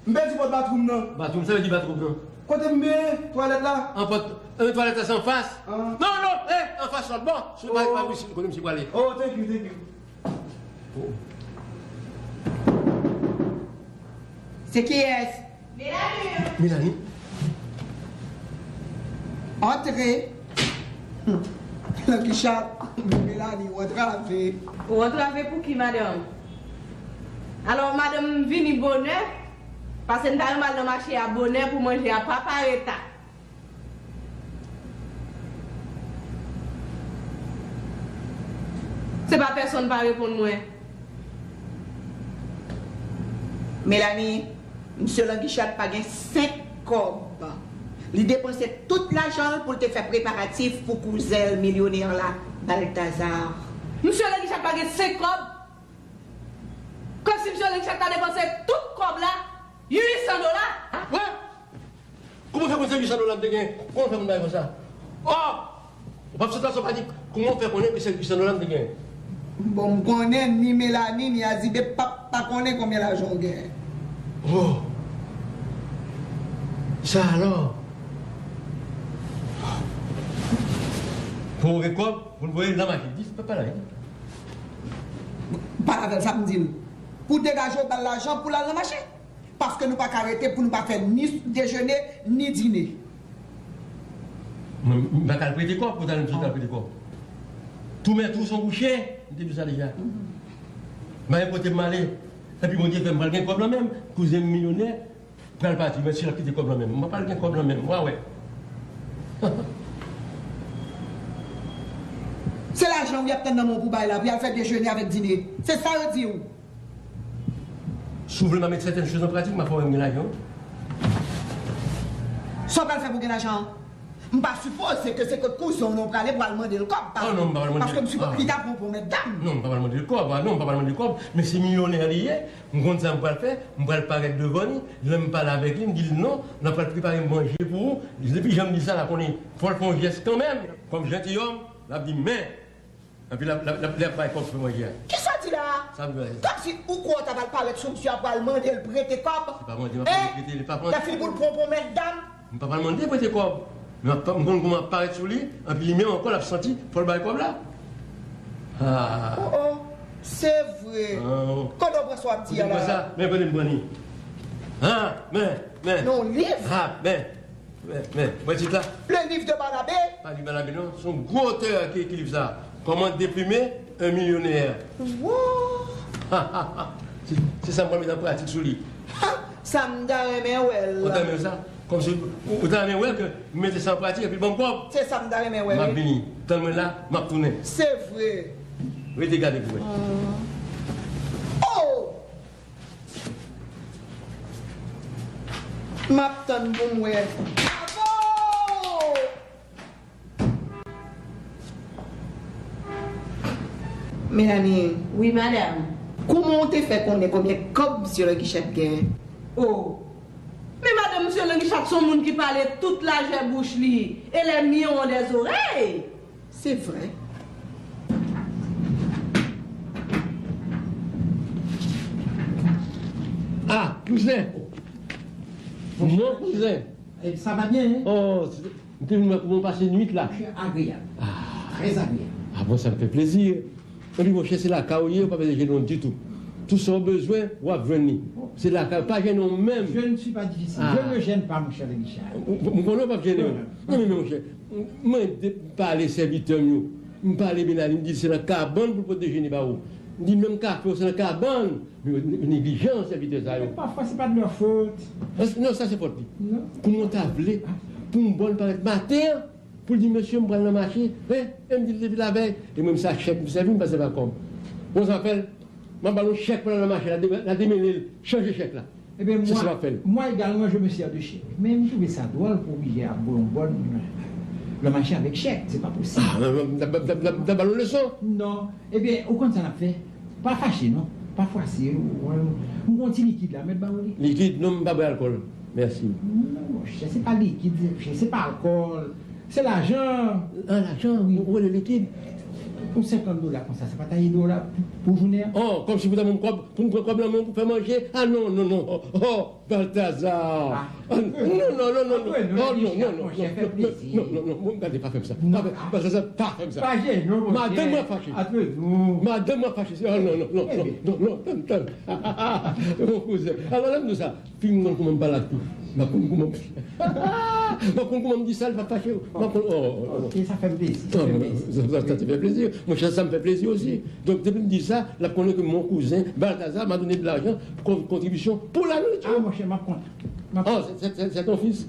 M pèdi pòt batwoum nan. Batwoum, sa vle di batwoum nan? Kote m ye, twalèt la? An pòt, an twalèt la se anfas? Ah. Non, non, eh, anfas lòt bò. Se pa, pa isit, kote misye prale. Oh, thank you, thank you. Oh. Se kiyès? Melanie. Melanie. Antre. Langi chat, Melanie, ou antrave. Ou antrave pou ki, madanm? Alò, madanm vini bonè, paske m ta renmen al nan mache a bonè pou manje a pa pareta. Se pa pèsonn pa reponn mwen. Melanie, msye Langichat pa gen senk kòb. Li depanse tout lajan l pou l te fè preparatif pou kouzen l milyonè la, Baltazar. Msye Langichat pa gen senk kòb? Kòmsi msye Langichat ta depanse tout kòb la, uit san dola? Wè! Kòman w fè konn se uit san dola m te gen? Kòman w fè konn bagay konsa? Oh! Ou p ap sot la san w pa di kòman w fè konnen ke se uit san dola m te gen? Bon, m konnen ni Melanie, ni Azibe p ap pa konnen konbyen lajan w gen. Oh! Sa alò? Pou w gen kòb, pou l voye l nan mache. Di, pa, pa la, wi. Pale avè l, sa m di l. Pou degaje w ba l lajan pou l al nan mache. Paske nou pa ka rete pou nou pa fè ni dejene, ni dine. Mwen, m pa ka al prete kòb, pou ta di m ki al prete kòb. Tou mèt ou s on bouche, m te di w sa deja. M pa gen kote m ale. Epi Bondye fè m pral gen kòb lan menm. Kouzen m milyonè, pral pati, men si l ap kite kòb lan menm. M pa pral gen kòb lan menm, w a wè. Se lajan w y ap tann nan men w pou bay la, pou y al fè dejene avèk dine. Se sa yo di w. Si w vle m a met sètèn choz an pratik, m a fè w wè m gen lajan. Sa w pral fè pou gen lajan an? M pa sipoze ke se kot kouzen w non w prale pou al mande l kòb, pa. Oh non, m pa pral mande l. Paske m sipoze li ta pran w pou mèt dam. Non, m pa pral mande l kòb. Ah non, m pa pral mande l kòb. Men se milyonè li ye. M konn sa m pral fè. M pral parèt devan li. Lè m pale avèk li, m di l non, n ap pral prepare manje pou ou. Depi jan m di sa la, konnen fò l fè yon jès kanmenm. Kòm jantiyòm, l ap di men. Epi l ap, l ap, l ap, l ap bay kòb pou manje a. Kisa w di la a? Sa m di la. Kòmsi ou kwè w ta pral parèt sou misye apre al mande l prete kòb? Se pa mande m ap mande l prete, li pa pran. Lè fini pou l pran pou mèt dam? M pa pral mande l prete kòb. Men m ap, m konn kòman m ap parèt sou li, epi li menm ankò l ap santi fò l bay kòb la. Ah. Oh, oh. Se vre. Ah. Kote w pran sa w ap di a la? Kote m pran sa? Men kote m pran li. Ah, men, men. Nan yon liv? Ah, men. Men, men, wè tit la? Le Livre de Barnabé. Pa liv Barnabé non, se yon gwo otè ki ekri liv sa. Comment déplumer un millionnaire. Wow! Se, se sa m pral met an pratik sou li. Ha! Sa m ta renmen wè l. Ou ta renmen sa? Kòmsi ou, ou ta renmen wè ke m mete sa an pratik epi l ban m kòb? Se sa m ta renmen wè, wi. M ap vini. Tann mwen la, m ap tounen. Se vre. Rete gade pou wè. Hmm. Oh! M ap tann pou m wè. Bravo! Melanie. Wi, madanm. Kouman w te fè konnen konbyen kòb misye Langichat genyen? Oh! Men madanm, misye Langichat se yon moun ki pale tout lajè bouch li, et les millions ont des oreilles. Se vre. Ah, kouzen. Mon kouzen. Eh, ça va bien, hein? Oh, m te vin wè kouman w pase nwit la. Très agréable. Ah. Très agréable. Ah bon, sa m fè plezi. Epi, monchè, se lakay ou ye, ou pa bezwen jennen w ditou. Tout sa w bezwen, w ap jwenn li. Se lakay, pa jennen w menm. Je ne suis pas difficile. Ah. Je ne me gêne pas, mon cher Richard. M, m, m konnen w p ap jennen w. Non, men, men, monchè, m, mwen de, m pale sèvitè m yo. M pale Melanie, m di se nan kabann pou l pote dejene ba ou. M di menm kafe w se nan kabann. Men yo, yo neglijan, sèvitè sa yo. Pafwa, se pa de leur faute. Non, sa se fòt li. Non. Kouman w ta vle pou m bon parèt maten an, pou l di, mesye, m pral nan mache, e, e m di l depi lavèy, e mwen, m se ak chèk m sèvi, m pa sèvi ak kòb. Bon, sa fè l, m ap ba l yon chèk pou l al nan mache, l a de-, l a demele l, chanje chèk la. Ebyen, mwen, mwen egalman, je me sers de chèk. Men m twouve sa dwòl pou oblije ap voye yon bòn lè mache avèk chèk. Se pa posib. Ah, nan, nan, nan, nan, nan ba nou leson. Non. Ebyen, ou konn sa n ap fè? Pa fache, non. Pa fwase. M gon ti likid la, mèt ba ou li. Likid? Non, m pa bwè alkòl. Mèsi. Non, monchè, se pa likid, se pa alkòl. Se lajan. Ah, lajan, wi. Ou, ou rele likid. Pou senkant dola konsa, se pa ta ede w la pou, pou jounen an? Oh, kòmsi pou ta ban m kòb, pou m pran kòb nan men w pou fè manje? Ah, non, non, non. Oh, oh, Baltazar. Ah, non, non, non, non, non. Oh, non, non, non, non, non, non, non, non, gade, pa fè m sa. Pa fè, Baltazar, pa fè m sa. Pa jene w, monchè. Madanm mwen fache. Madanm mwen fache. Oh, non, non, non, non, non, non, tann, tann. Mon kouzen. Alò, lè m di w sa, fi m konn kouman m pale ak li. M ap konn kouman m, m ap konn kouman m di sa, l p ap fache. M ap konn, oh, oh, oh. Ok, sa fè m plezi, sa fè m plezi. Sa, sa, sa te fè plezi. Monchè, sa m fè plezi osi. Donk, depi m di sa, l ap konnen ke mon kouzen, Baltazar, m'a donné de l'argent, kon-, kontribisyon pou la nouriti. Ah, monchè, m ap kontan. M ap kontan. Oh, c'est, c'est, c'est ton fils?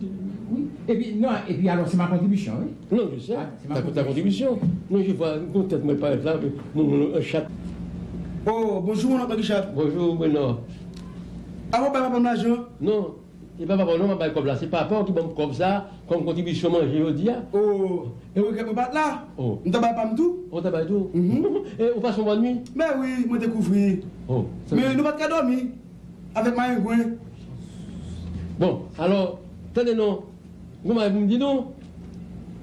Wi. Epi, non, epi alò, se ma kontribisyon, wi. Non, je sais. Ah, c'est ma contribution. Ta kontribisyon. Non, je vois, gon tèt mwen parèt la, mon, mon, an chat. Oh, bonjou, mon oncle Richard. Bonjou, Brenò. Ah, w ap bay papa m lajan? Non, e pa papa w non, m ap bay kòb la. Se papa w ki ban m kòb sa, kòm kontribisyon manje jodi a. Oh, e regrèt mwen pa t la. Oh. M ta bay pa m tou. Oh, w ta bay tou? Mhm. E ou pase yon bòn nwi? Men wi, mwen te kouvri. Oh, sa. Men nou pa t ka dòmi avèk mayengwen. Bon, alò, tande non. Gon bagay pou m di nou,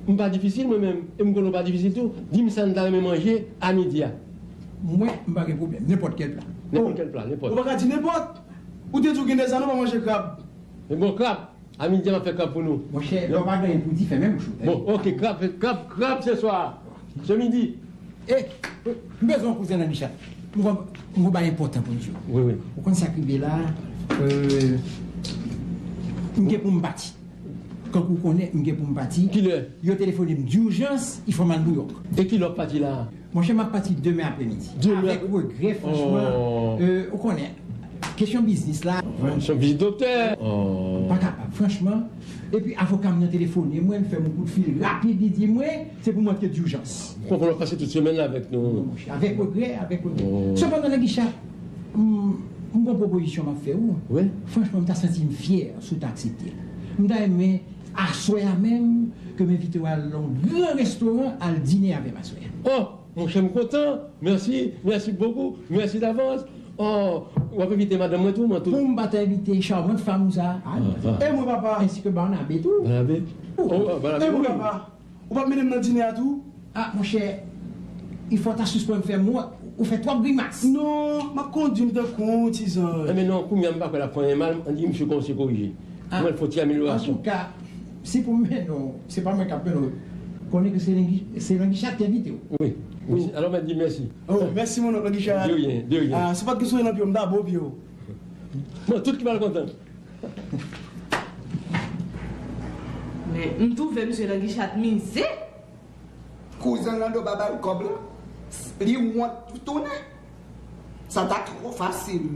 m pa difisil mwen menm, e m konnen w pa difisil tou. Di m sa n ta renmen manje a midi a. Mwen, m pa gen pwoblèm, nenpòt kèl pla. Nenpòt kèl pla, nenpòt. Ou pa ka di nenpòt. Ou te di w gen de zane w pa manje krab. Men bon, krab, a midi a m ap fè krab pou nou. Monchè, lè w pa gen anyen pou di, fèmen bouch ou. Bon, ok, krab, krab, krab se swa. Se midi. E, m bezwen yon kouzen nan Richard. M gon, m gon bagay enpòtan pou m di w. Wi, wi. Ou konn sa k rive la, euh, m gen pou m pati. Kankou w konnen, m gen pou m pati. Kilè? Yo telefone m dijans, il fò m al Nouyòk. E kilè w ap pati la? Monchè, m ap pati demen apremidi. Demen apre... Avèk regrè, franchman. Oh. Euh, ou konnen, kesyon biznis la. Se yon vizit doktè. Oh. M pa kapab, franchman. Epi avoka m nan telefone mwen, l fè m yon kout fil rapid, li di mwen se pou m antre dijans. Konprann w ap pase tout semèn la avèk nou. Non, monchè, avèk regrè, avèk regrè. Oh. Sepandan, Langicha, m, m gon pwopozisyon m ap fè ou. Wi. Franchman, m ta santi m fyè si w ta aksepte l. M ta renmen aswè a menm ke m envite w al nan yon gran restoran, al dine avè m aswè a. Oh, monchè, m kontan. Mèsi, mèsi bokou, mèsi davans. Oh, w ap envite madanm mwen tou, mwen tou. Pou m pa ta envite charmante femme ou sa. Ah, non. Ah, ah. E mwen, papa. Ensi ke Barnabé tou. Barnabé? Oh, oh, Barnabé, e mwen, wi, papa. Ou p ap mennen m nan dine a tou? Ah, monchè, il fò w ta sispann fè m wont. Ou fè twòp grimas. Non, m ap kondui m tankou yon ti zanj. Enben non, kounye a m pa kwè l ap fè anyen mal, ann di misye kòmanse korije. Ah. Mwen, l fò ti amelyorasyon. Antouka, si pou m mennen w, se pa mwen k ap mennen w. Konnen ke se Langi-, se Langicha ki envite w. Wi, wi. Alò, mèt di mèsi. Oh, mèsi, mon oncle Richard. De rien, de rien. Ah, si w pa t gen souri nan pye w, m ta bo pye w. Bon, tout ki pral kontan. Men, m twouve misye Langicha t mize. Kouzen Lando pa ba l kòb la. Li wont tounen. Sa ta twò fasil.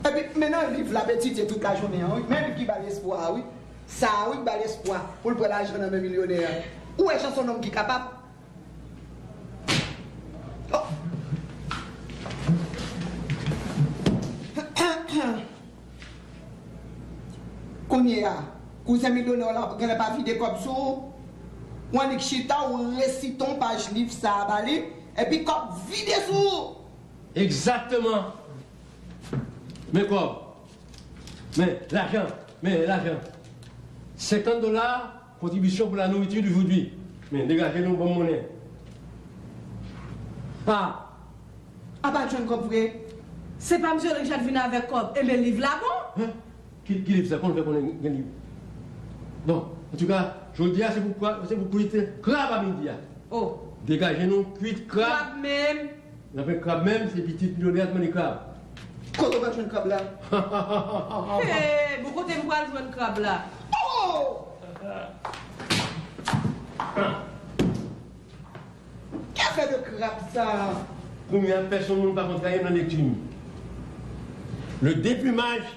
Epi, men nan liv l ap etidye tout lajounen an, wi. Men liv ki ba l espwa a, wi. Sa a, wi, k ba l espwa pou l pran lajan nan men milyonè a. Ou wè jan s on nonm ki kapab? Oh. Kounye a, kouzen milyonè w la genlè pa vide kòb sou ou. W annik chita, w resite yon paj liv sa a ba li, epi kòb vide sou ou. Egzakteman. Men kòb. Men lajan. Men lajan. Senkant dola, contribution pour la nourriture d'aujourd'hui. Men, degaje nou, ban m monnen. Ah! Apa jwenn kòb vre? Se pa misye Richard vin avèk kòb, enben liv la bon? Hein? Ki, ki liv sa? Kòman w fè konnen gen liv? Bon, antouka, jodi a, se pou, se pou kwit krab a midi a. Oh. Degaje nou, kwit krab. Krab menm. N ap fè krab menm, se pitit milyonè a t mande krab. Kote w pral jwenn krab la? Hey, bon, kote m pral jwenn krab la? Oh! Ki afè de krab sa? Kounye a, pèsonn moun pa konn sa, nan lekti m. Le déplumage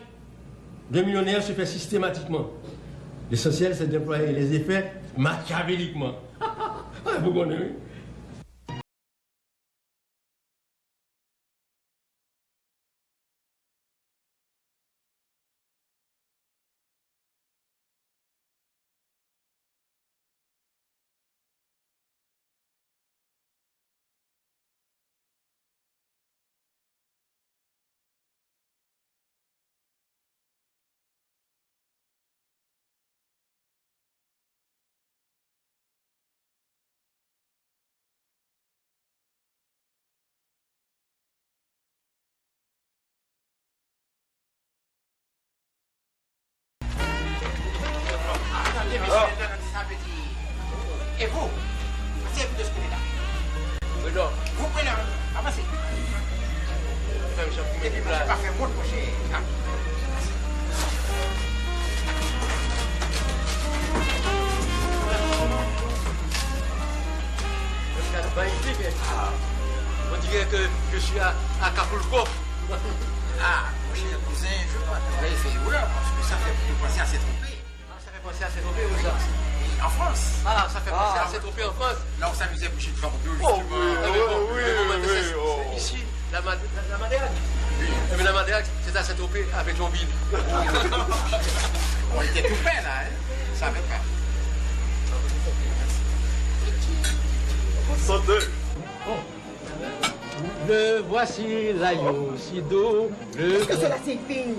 de millionnaires se fait systématiquement. L'essentiel, c'est d'employer les effets machiavéliquement. Ah, vous connaissez, oui. Epi, monchè, pa fè wont, monchè. Ah. Ah, on dirait que je suis à Acapulco. Ah, mon cher cousin, je crois que vous avez fait erreur parce que ça fait penser à Saint-Tropez. Ah, ça fait penser à Saint-Tropez, ou ça? En France. Ah, ça fait penser à Saint-Tropez en France. Là où on s'amusait pour jeter des verres d'eau, justement. Oh, oui, oui, oui, oui, oui. Ici, la, la, la Madère. Oui. Eh bien, la Madère, c'est à Saint-Tropez avec Joinville. On était tout près, là, hein. On savait pas. Santé. Le voici là, yo, si doux, le... Èske sèl-la se fini?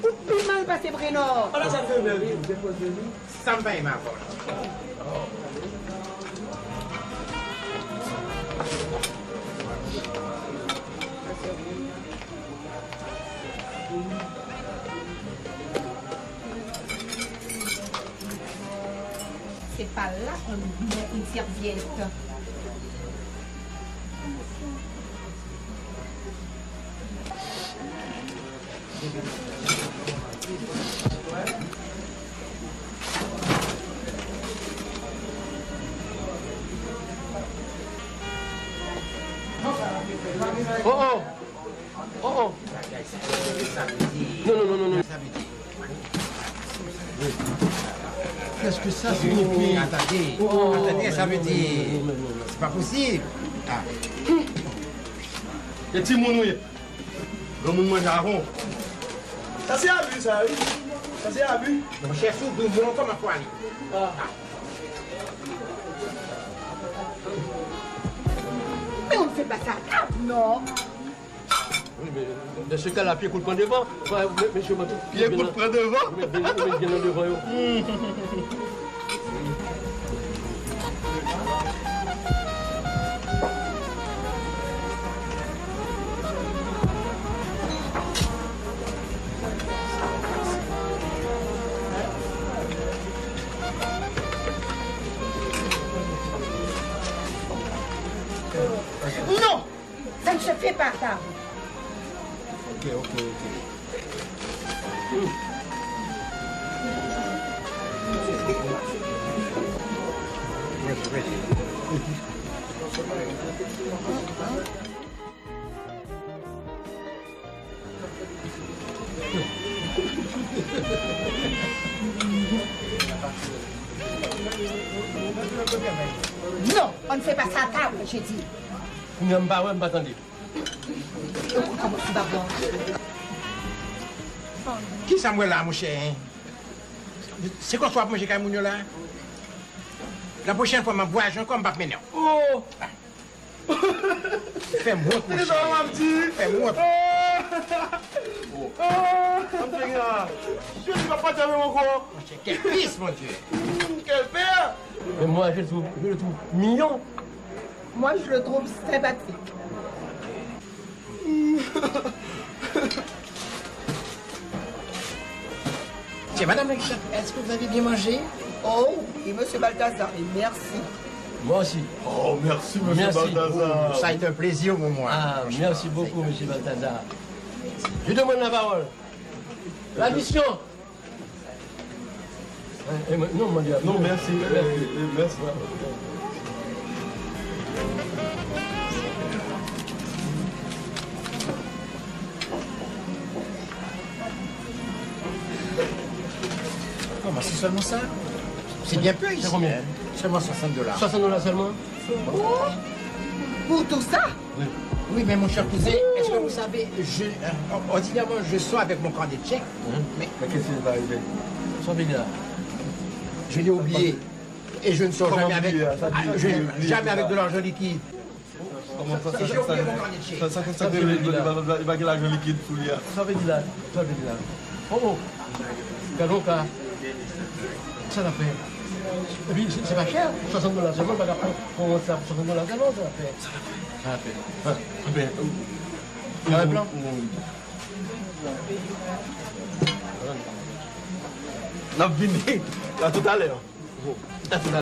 Ou pi mal pase Brenò. Sa m pa renmen avè w la. Se pa la konn yon sèvyèt. Oh, oh. Oh, oh. Non, non, non, non, non. Qu'est-ce que ça signifie? Attendez, attendez, ça veut dire, c'est pas possible. Ah. E timoun ou ye? Granmoun manje avè w. Sa se abi sa wi. Sa se abi. Monchè, sou douz mwa kòman fwa li? Ah. Men on ne fait pas ça à table, non. Wi, men dans ce cas-là, pye kout pran devan. Mesye, mesye, pye kout pran devan. Men, men, men, gen nan devan yo. Non! Ça ne se fait pas, ça. Ok, ok, ok. Non, on ne fait pas ça à table, j'ai dit. Kounye a m pa wè, m pa tande. Kòman si papa? Kisa m wè la, monchè, hein? Se konsa w ap manje kay moun yo la? La pwochèn fwa m ap vwayaje ankò, m p ap mennen w. Oh! Fè m wont, monchè. Fè m wont. Ah! Ah! Jezi, m ap pati avè w ankò. Monchè, quel fils, mon Dieu! Mm, quel père! Mais moi, je le trouve, je le trouve mignon. Moi, je le trouve sympathique. Tiens, madame la cliente, est-ce que vous avez bien mangé? Oh, oui, monsieur Balthazar, et merci. Moi aussi. Oh, merci, monsieur Balthazar. Merci beaucoup. Ça a été un plaisir pour moi. Ah, merci beaucoup, monsieur Balthazar. Je demande la parole. L'addition. Eh, eh, non, mwen di non, mèsi. Eh, eh, mèsi. Kòman, se sèlman sa? C'est bien peu ici, hein? Seulement soixante dollars. Soixante dollars seulement? Oh, pour tout ça? Oui. Oui, mais mon cher cousin, est-ce que vous savez, je, euh, ordinairement, je sors avec mon carnet de chèques, mais... Men kisa ki rive? Sa w vle di la? Je l'ai oublié. Et je ne sors jamais avec, je, jamais avec de l'argent liquide. Kòman sa, sa, sa, sa, sa, sa, sa, sa, li pa, li pa, li pa gen lajan likid sou li a. Sa w vle di la? Sa w vle di la? Oh, oh. Gade yon ka. Sa n ap fè? Epi, se, se pa chè. Swasant dola sèlman, pa ka pran, pran yon sa pou swasant dola sèlman, sa n ap fè? Sa n ap fè? Sa n ap fè? Ah, ben, euh, gade plan. N ap vini. A toutalè. A toutalè.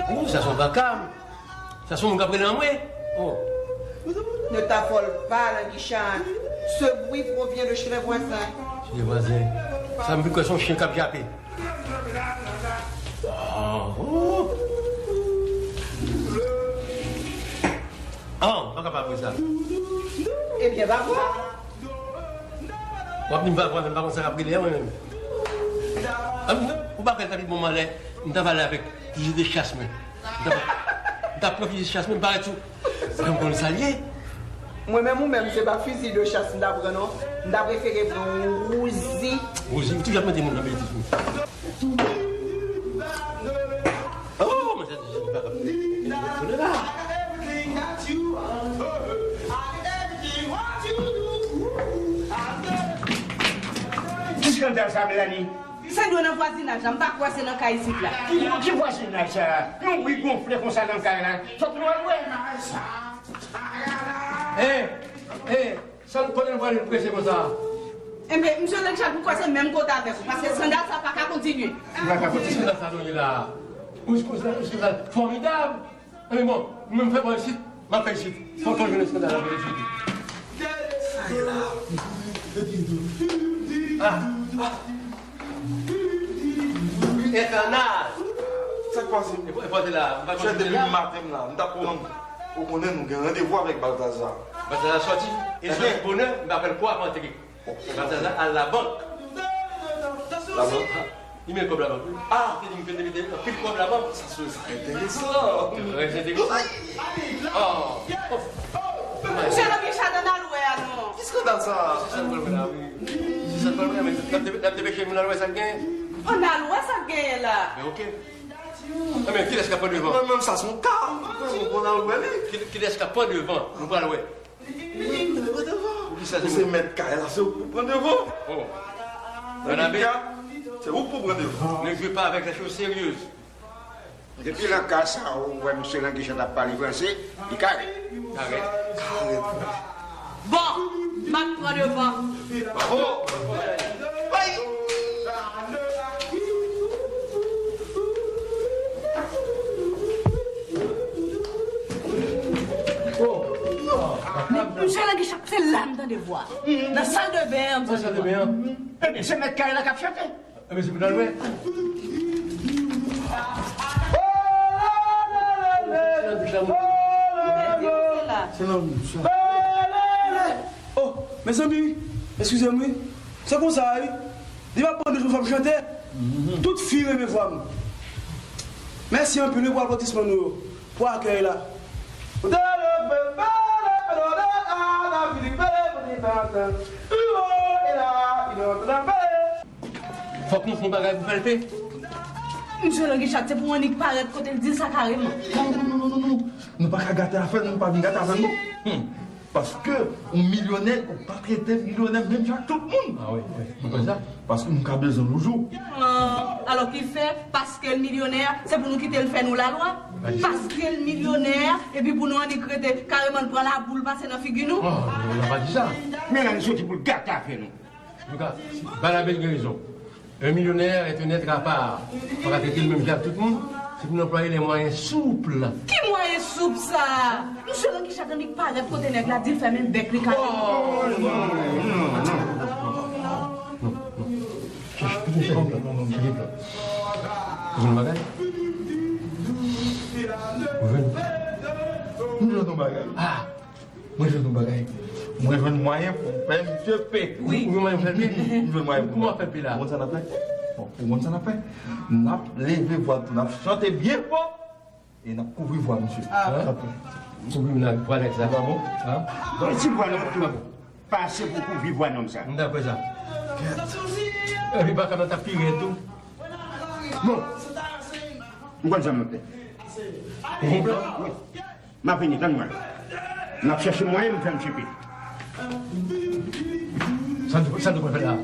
Ou, sa se yon baka. Sa se yon moun k ap rele anmwe. Oh. Ne t'affole pas, Languichat. Ce bruit provient de chez le voisin. Chez le voisin. Sa m vin kwè se yon chen k ap jape. Ah, oh. Ah, m pa kapab wè sa. Ebyen, va vwa. W ap di m va vwa, men m pa konn sa k ap rele a mwen menm. Ah, m, ou pa kwè l ta pi bon m anlè, m ta va ale avèk fizi de chas mwen. M ta, m ta pran fizi de chas mwen, m parèt sou. Mwen m konn sa l ye. Mwen menm ou menm, se pa fizi de chas m ta pran non. M ta prefere pran yon wouzi. Wouzi, ou toujou ap mete moun nan betiz wi. Oh, mwen se, se pa kap. Ki skandal sa, Melanie? Se dwe nan vwazinaj la, m pa kwè se nan kay isit la. Ki, ki vwazinaj sa? Yon bri gonfle konsa nan kay la. Sòt nou al wè. Hey, hey, sa, kote nou prale prese konsa? Enben, misye Languichat, m kwè se menm kote avèk ou, paske skandal sa pa ka kontinye. Li pa ka kontinye. Ki skandal sa nou ye la? Yon skandal, yon skandal fòmidab. Enben bon, mwen m fè bò isit, m ap fè isit. Fò, fò jwenn eskandal la pou etidye. Sa ye la? Ah, ah. Enfènal! Sa k pase? E po-, e pote la, m pa konn. Chè, depi maten m la, m t ap tann. Ou konnen nou gen randevou avèk Baltazar. Baltazar sòti, e sòti bonè, m pa fè l kwa ap antre. Baltazar al labank. Labank? Li men kòb labank wi. Ah! Li di m fè debite anpil kòb labank. Sa se, sa enteresan. Trè enteresan. Oh! Misye Languichat, ann al wè a non. Ki skandal sa? Se sa n pral wè la wi. Se sa n pral wè la, men n ap depe-, n ap depeche moun al wè sa k genyen. Ann al wè sa k genyen la. Men oke. Enben, kilès k ap pran devan? Mwen menm sa se yon ka. Mwen, mwen al wè li. Ki, kilès k ap pran devan? Nou pral wè. Ou se mèt kay la, se ou k pou pran devan. Oh. Banabe, se ou k pou pran devan. Ne jouez pas avec les choses sérieuses. Depi nan ka sa, ou wè misye Languichat ap pale franse, li kare. Kare. Kare. Bon, m ap pran devan. Bravo. Bay. Oh. Misye Languichat, se la m tande vwa. Nan sal de ben an, m tande vwa. Nan sal de ben an. Ebyen, se mèt kay la k ap chante. Ebyen, se pou n al wè. Se nan bouch la. Oh, mezanmi, eskize m wi. Se konsa wi. Li pa pran de jou fò m chante. Tout fi renmen vwa m. Mèsi anpil wi pou aplodisman nou yo, pou akèy la. Fòk nou fè yon bagay pou fè l pe. Misye Languichat, se pou annik parèt kote l di l sa kareman. Non, non, non, non, non, non. Nou pa ka gate afè nou, nou pa vin gate afè nou. Hmm. Paske yon milyonè, ou pa trete milyonè menm jan ak tout moun. Ah wi, wi. Ou konprann sa? Paske nou ka bezwen nou jou. Ah, alò ki fè, paske l milyonè, se pou nou kite l fè nou lalwa? Pa di sa. Paske l milyonè, epi pou nou annik rete kareman l pran laboul pase nan figi nou? Ah, non, non, pa di sa. Men la, li soti pou l gate afè nou. Antouka, Banabe gen rezon. Un millionnaire est un être à part. Ou pa ka trete l menm jan ak tout moun. Se pou n anplwaye les moyens souples. Ki mwayen soup sa? Misye Languichat annik parèt kote nèg la, di l fèmen bèk li kale. Oh, non, non, non. Non, non. Chèche tout yon sèl plan. Chèche plan. Ou jwenn bagay? Ou jwenn? M jwenn yon bagay. Ah! Mwen jwenn yon bagay. Mwen jwenn mwayen pou m fè misye pe. Wi. Ou jwenn mwayen pou fè l pe? M jwenn mwayen pou m fè l pe. Kouman w ap fè l pe la? Ou konn sa n ap fè? Bon, ou konn sa n ap fè? N ap leve vwa n tou, n ap chante byen fò e n ap kouvri vwa misye. Ah. Hein? Kouvri m nan vwa nèg sa. Pa bon? Hein? Donk, si vwa nou tou pa ase pou kouvri vwa nonm sa. M dakò sa. Epi baka nan t ap pi rèd tou. Bon. Ou konn sa m ap fè? Ou konprann? Wi. M ap vini, tann mwen. M ap chèche mwayen m fè misye pe. Sa nou, sa nou pral fè la?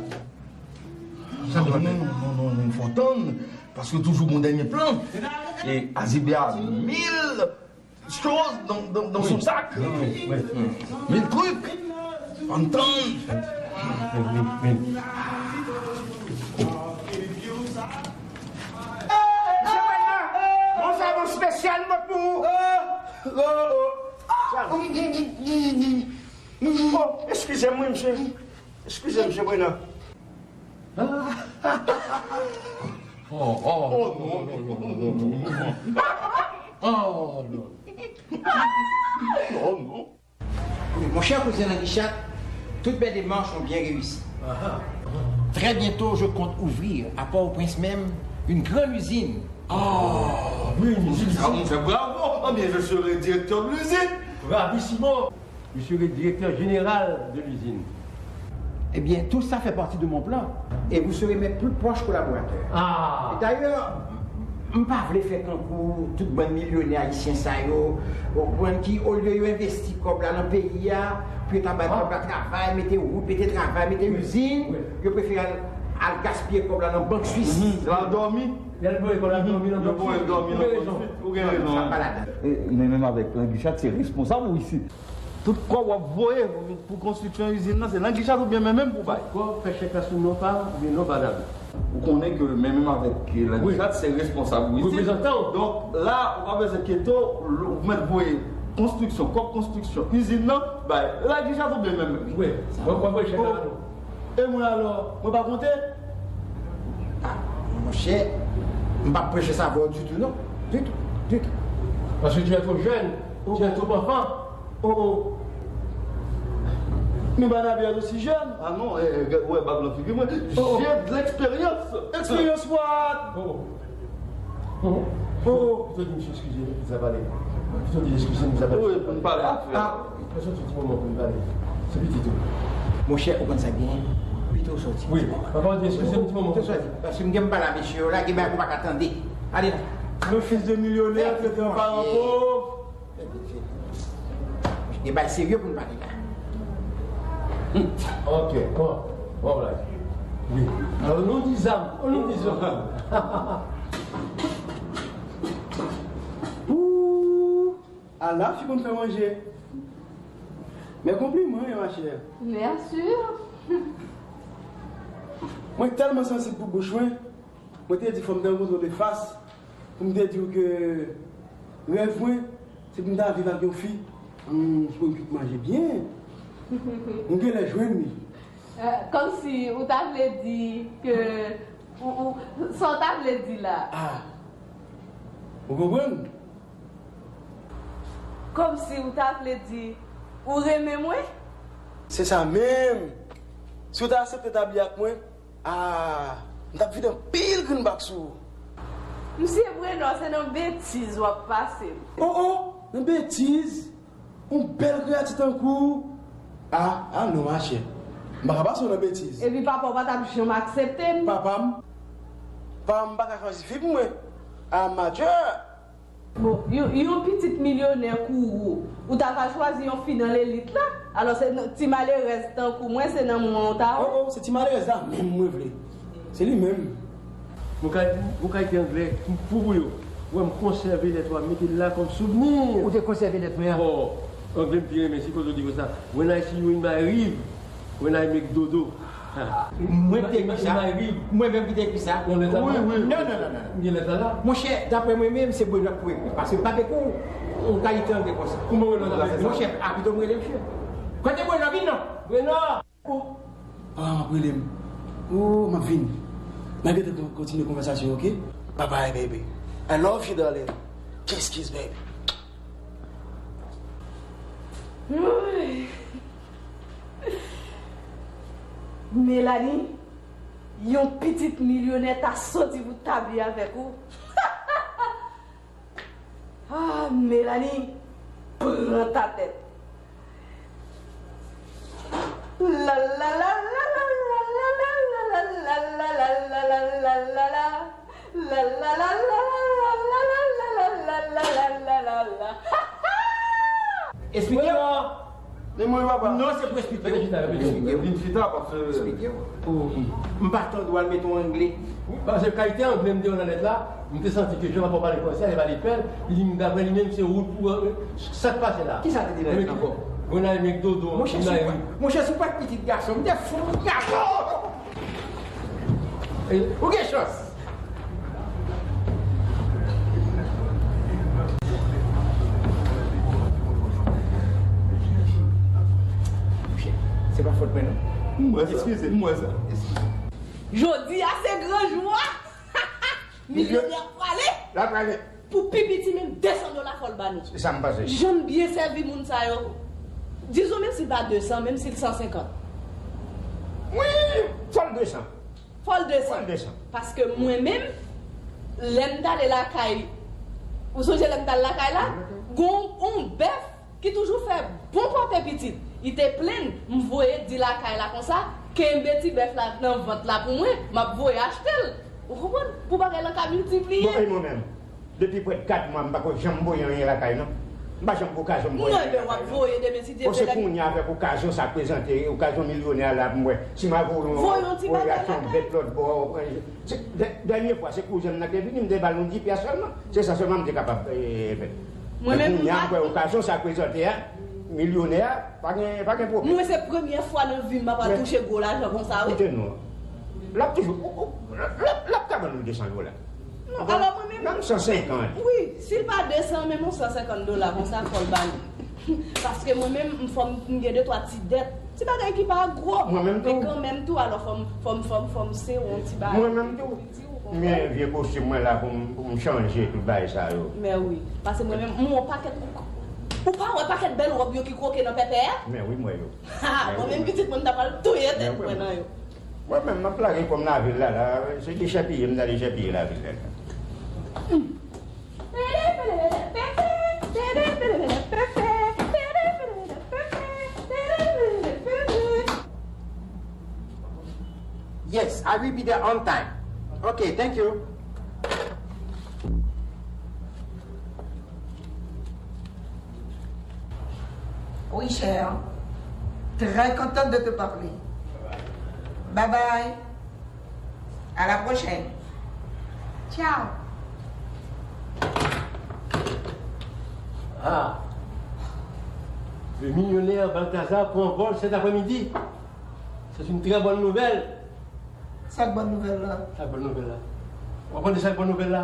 Sa nou pral fè? Non, non, non, non, non, fò tann. Paske toujou gon dènye plan. E Azibè a mil choz dans, dans, dans son sak. Wi, wi, wi. Mil trik. Ann tann. Vin, vin, vin. Mesye Brennan, yon savon espesyal mwen pou ou. Oh, eskize m, wi, mesye. Eskize m, mesye Brennan. Oh, oh, non, non, non, non, non, non. Oh, non. Oh, non. Mon cher cousin Languichat, toutes mes démarches ont bien réussi. Très bientôt, je compte ouvrir à Port-au-Prince même une grande usine. Ah, oui, une usine. Ah, mon frère, bravo. Ah, bien, je serai directeur de l'usine. Bravissimo. Je serai directeur général de l'usine. Eh bien, tout ça fait partie de mon plan et vous serez mes plus proches collaborateurs. Ah. Et d'ailleurs, m pa vle fè kankou tout bann milyonè ayisyen sa yo, ou konprann, ki olye yo envesti kòb la nan peyi a, pou yo ta bay kòb la travay, mete wout, mete travay, mete izin, yo prefere al, al gaspiye kòb la nan bank swis. L al dòmi. Yo voye l dòmi nan bank swis. Ou gen rezon. Sa pa ladan. E, men menm avèk Languichat, se responsab ou isit. Tout kòb w ap voye pou, pou konstriksyon izin nan, se Languichat oubyen men menm pou bay? Kòb fè chèk la sou non pa m oubyen non pa David. Ou konnen ke men menm avèk Languichat, se responsab ou isit. Reprezantan w. Donk, la, ou pa bezwen enkyete w, ou mèt voye konstriksyon, kòb konstriksyon izin nan, bay Languichat oubyen men menm. Wi, mwen, mwen voye chèk la ba nou. E mwen alò, mwen pa konte? Ah, monchè, m p ap preche sa avè w ditou non. Ditou, ditou. Parce que tu es trop jeune, tu es trop enfant. Oh, oh. Mais Barnabé est aussi jeune. Ah non, eh, eh, ou wè bab lan figi mwen. Oh, oh. J'ai de l'expérience. Experience what? Oh. Oh. Pito di misye eskize m, nou sa pale. Pito di eskize m, nou sa pale. Wi, pou n pale afè. Ah. Pito di ti moman pou n pale. Se pitit ou. Monchè, ou konn sa k genyen? Pito w soti. Wi. Papa, di eskize m ti moman. Pito w soti. Paske m gen m pale a mesye yo la, gen bagay ou pa ka tande. Ale la. Le fils de millionnaire qui était un parent pauvre. Gen bagay serye pou n pale la. Ok, bon, bon bagay. Wi. Alò, nou di zam, nou di zam. Ooh, ala fi konn fè manje. Mes compliments, ma chère. Merci. Mwen tèlman sansib pou bouch mwen. Mwen te di fò m te rankontre w de fas pou m te di w ke rèv mwen se pou m ta viv ak yon fi, hmm, ki konn kwit manje byen. M genlè jwenn li. Eh, kòmsi ou ta vle di ke, ou, ou, sa w ta vle di la? Ah. Ou konprann? Kòmsi ou ta vle di ou renmen mwen? Se sa menm. Si w ta aksepte tabli ak mwen, ah, m t ap vide anpil greenback sou ou. Msye Brenò, se nan betiz w ap pase m. Oh, oh, nan betiz? Yon bèl kreyati tankou w? Ah, ah non, machè. M pa ka pase w nan betiz. Epi papa w pa t ap janm aksepte m. Papa m? Papa m pa ka chwazi fi pou mwen. Ah, madjè! Bon, yon, yon pitit milyonè kou ou, ou ta ka chwazi yon fi nan lelit la? Alò, se nan, ti malerèz tankou mwen, se nan mwen ou ta wè? Oh, oh, se ti malerèz la menm mwen vle. Se li menm. Mwen kay, mwen kay te anglè, m fou pou yo. Wè, m konsève lèt ou a, m mete l la kòm souvni. Ou te konsève lèt mwen an? Bon, anglè m pi renmen, si kote w di konsa. When I see you in my rev, when I make dodo. Mwen ki te ekri sa. Mwen menm ki te ekri sa. Wi, wi. Non, non, non, non. Gen lèt la la. Monchè, daprè mwen menm, se Brenò k pou ekri. Paske m pa te konn yon kalite anglè konsa. Kouman Brenò t ap ekri sa? Monchè, a pito m rele misye. Kote Brenò, vin non. Brenò! Oh, papa m ap rele m. Oh, m ap vini. M ap gentan kon-, kontinye konvèsasyon, oke? Bye bye, baby. I love you, darling. Kiss, kiss, baby. Melanie, yon pitit milyonè ta soti pou tabli avèk ou. Ah, Melanie, pran ta tèt. La la la la la la la la la la la la la la la la la. La la la la la la la la la la la la la la. Esplike w. Men mwen papa. Non, se pou esplike w. Vin chita, vin chita. Vin chita, paske. Esplike w. M pa tande w al mete yon angle. Paske kalite angle m te wè nan lèt la, m te santi ke jan papa w pale fransè, li pale pèl, li di m daprè li menm se wout pou, euh, sa k pase la. Kisa te di nan lèt la ankò? Grenay menm dodo, monchè, si w pa t pitit gason, m te fout w gason. Ou gen chans. Monchè, se pa fòt mwen non. M wè sa. Eskize m. M wè sa. Eskize. Jodi a se gran jou a. Milyonè ap prale. L ap prale. Pou pi piti menm de san dola fò l ba nou. Se sa m panse. Jan n byen sèvi moun sa yo. Dizon menm si l pa de san, menm si l san senkant. Wi, fò l de san. Fò l de san. Fò l de san. Paske mwen menm, lè m t ale lakay, ou sonje lè m t al lakay la? Gon, on bèf ki toujou fè bon pòte pitit. Li te plenn, m voye di lakay la konsa, kenbe ti bèf la nan vant la pou mwen, m ap voye achte l. Ou konprann? Pou bagay lan ka miltipliye. Bon, e mwen menm? Depi prèt kat mwa, m pako janm voye anyen lakay, non. M pa janm gen okazyon m voye anyen lakay, non. Non, ebyen, w ap voye demen, si Dye vle. Bon, se kounye a, avèk okazyon sa prezante, okazyon milyonè a la, m wè. Si m a voye yon, voye yon ti bagay lakay. Voye achte yon bèt lòt bò, se, dè-, dènye fwa, se kouzen m nan te vini, m te ba l yon di pyès sèlman. Se sa sèlman m te kapab, eh, fè. Mwen menm, m pa. Men kounye a, m wè okazyon sa prezante a, milyonè a, pa gen, pa gen pwoblèm. Mwen, se premyè fwa nan vi m m ap al touche gwo lajan konsa, wi. Koute non. L ap toujou, ou, ou, l ap, l ap, l ap ka ban nou de san dola. Non, alò mwen menm. Menm san senkant. Wi, si l pa de san, menm yon san senkant dola konsa, fò l ba nou. Paske mwen menm, m fò m, m gen de twa ti dèt. Ti bagay ki pa gwo. Mwen menm tou. Men kanmenm tou, alò fò m, fò m, fò m, fò m sere yon ti bagay. Mwen menm tou. Pou di ou konprann. Men vye kostim mwen la pou m, pou m chanje tout bagay sa yo. Men wi. Paske mwen menm, m wè yon pakèt, ou pa wè pakèt bèl wòb yo ki kwoke nan pèpè a? Men wi, m wè yo. Ha, mwen menm pitit mwen, m ta pral touye tèt mwen nan yo. Mwen menm, m ap lage kò m lavil la, la, se dechèpiye, m ta dechèpiye lavil la. Yes, I will be there on time. Okay, thank you. Oui, cher. Très contente de te parler. Bye bye. À la prochaine. Ciao. Ah, le millionnaire Balthazar prend vol cet après-midi. C'est une très bonne nouvelle. Sa k bòn nouvèl la? Sa k bòn nouvèl la? Ou konn sa k bòn nouvèl la?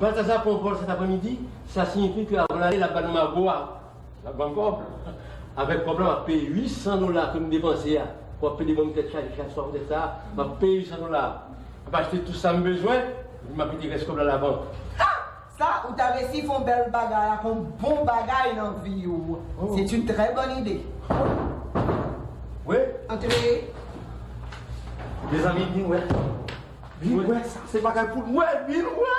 Balthazar pran vòl sèt aprèmidi, sa siyifi ke avan l ale, l ap ba nou mago a. L ap ban kòb. Avèk kòb la, m ap peye uit san dola ke m depanse a. W ap pede ban m tèt chaje chak swa pou tèt sa a. M ap peye uit san dola. M ap achte tout sa m bezwen, epi m ap mete rès kòb la labank. Sa, ou ta resi fè yon bèl bagay ak yon bon bagay nan vi w. Oh. C'est une très bonne idée. Wi. Antre. Mezanmi, vin wè. Vin wè, sa se bagay pou nou wè, vin wè.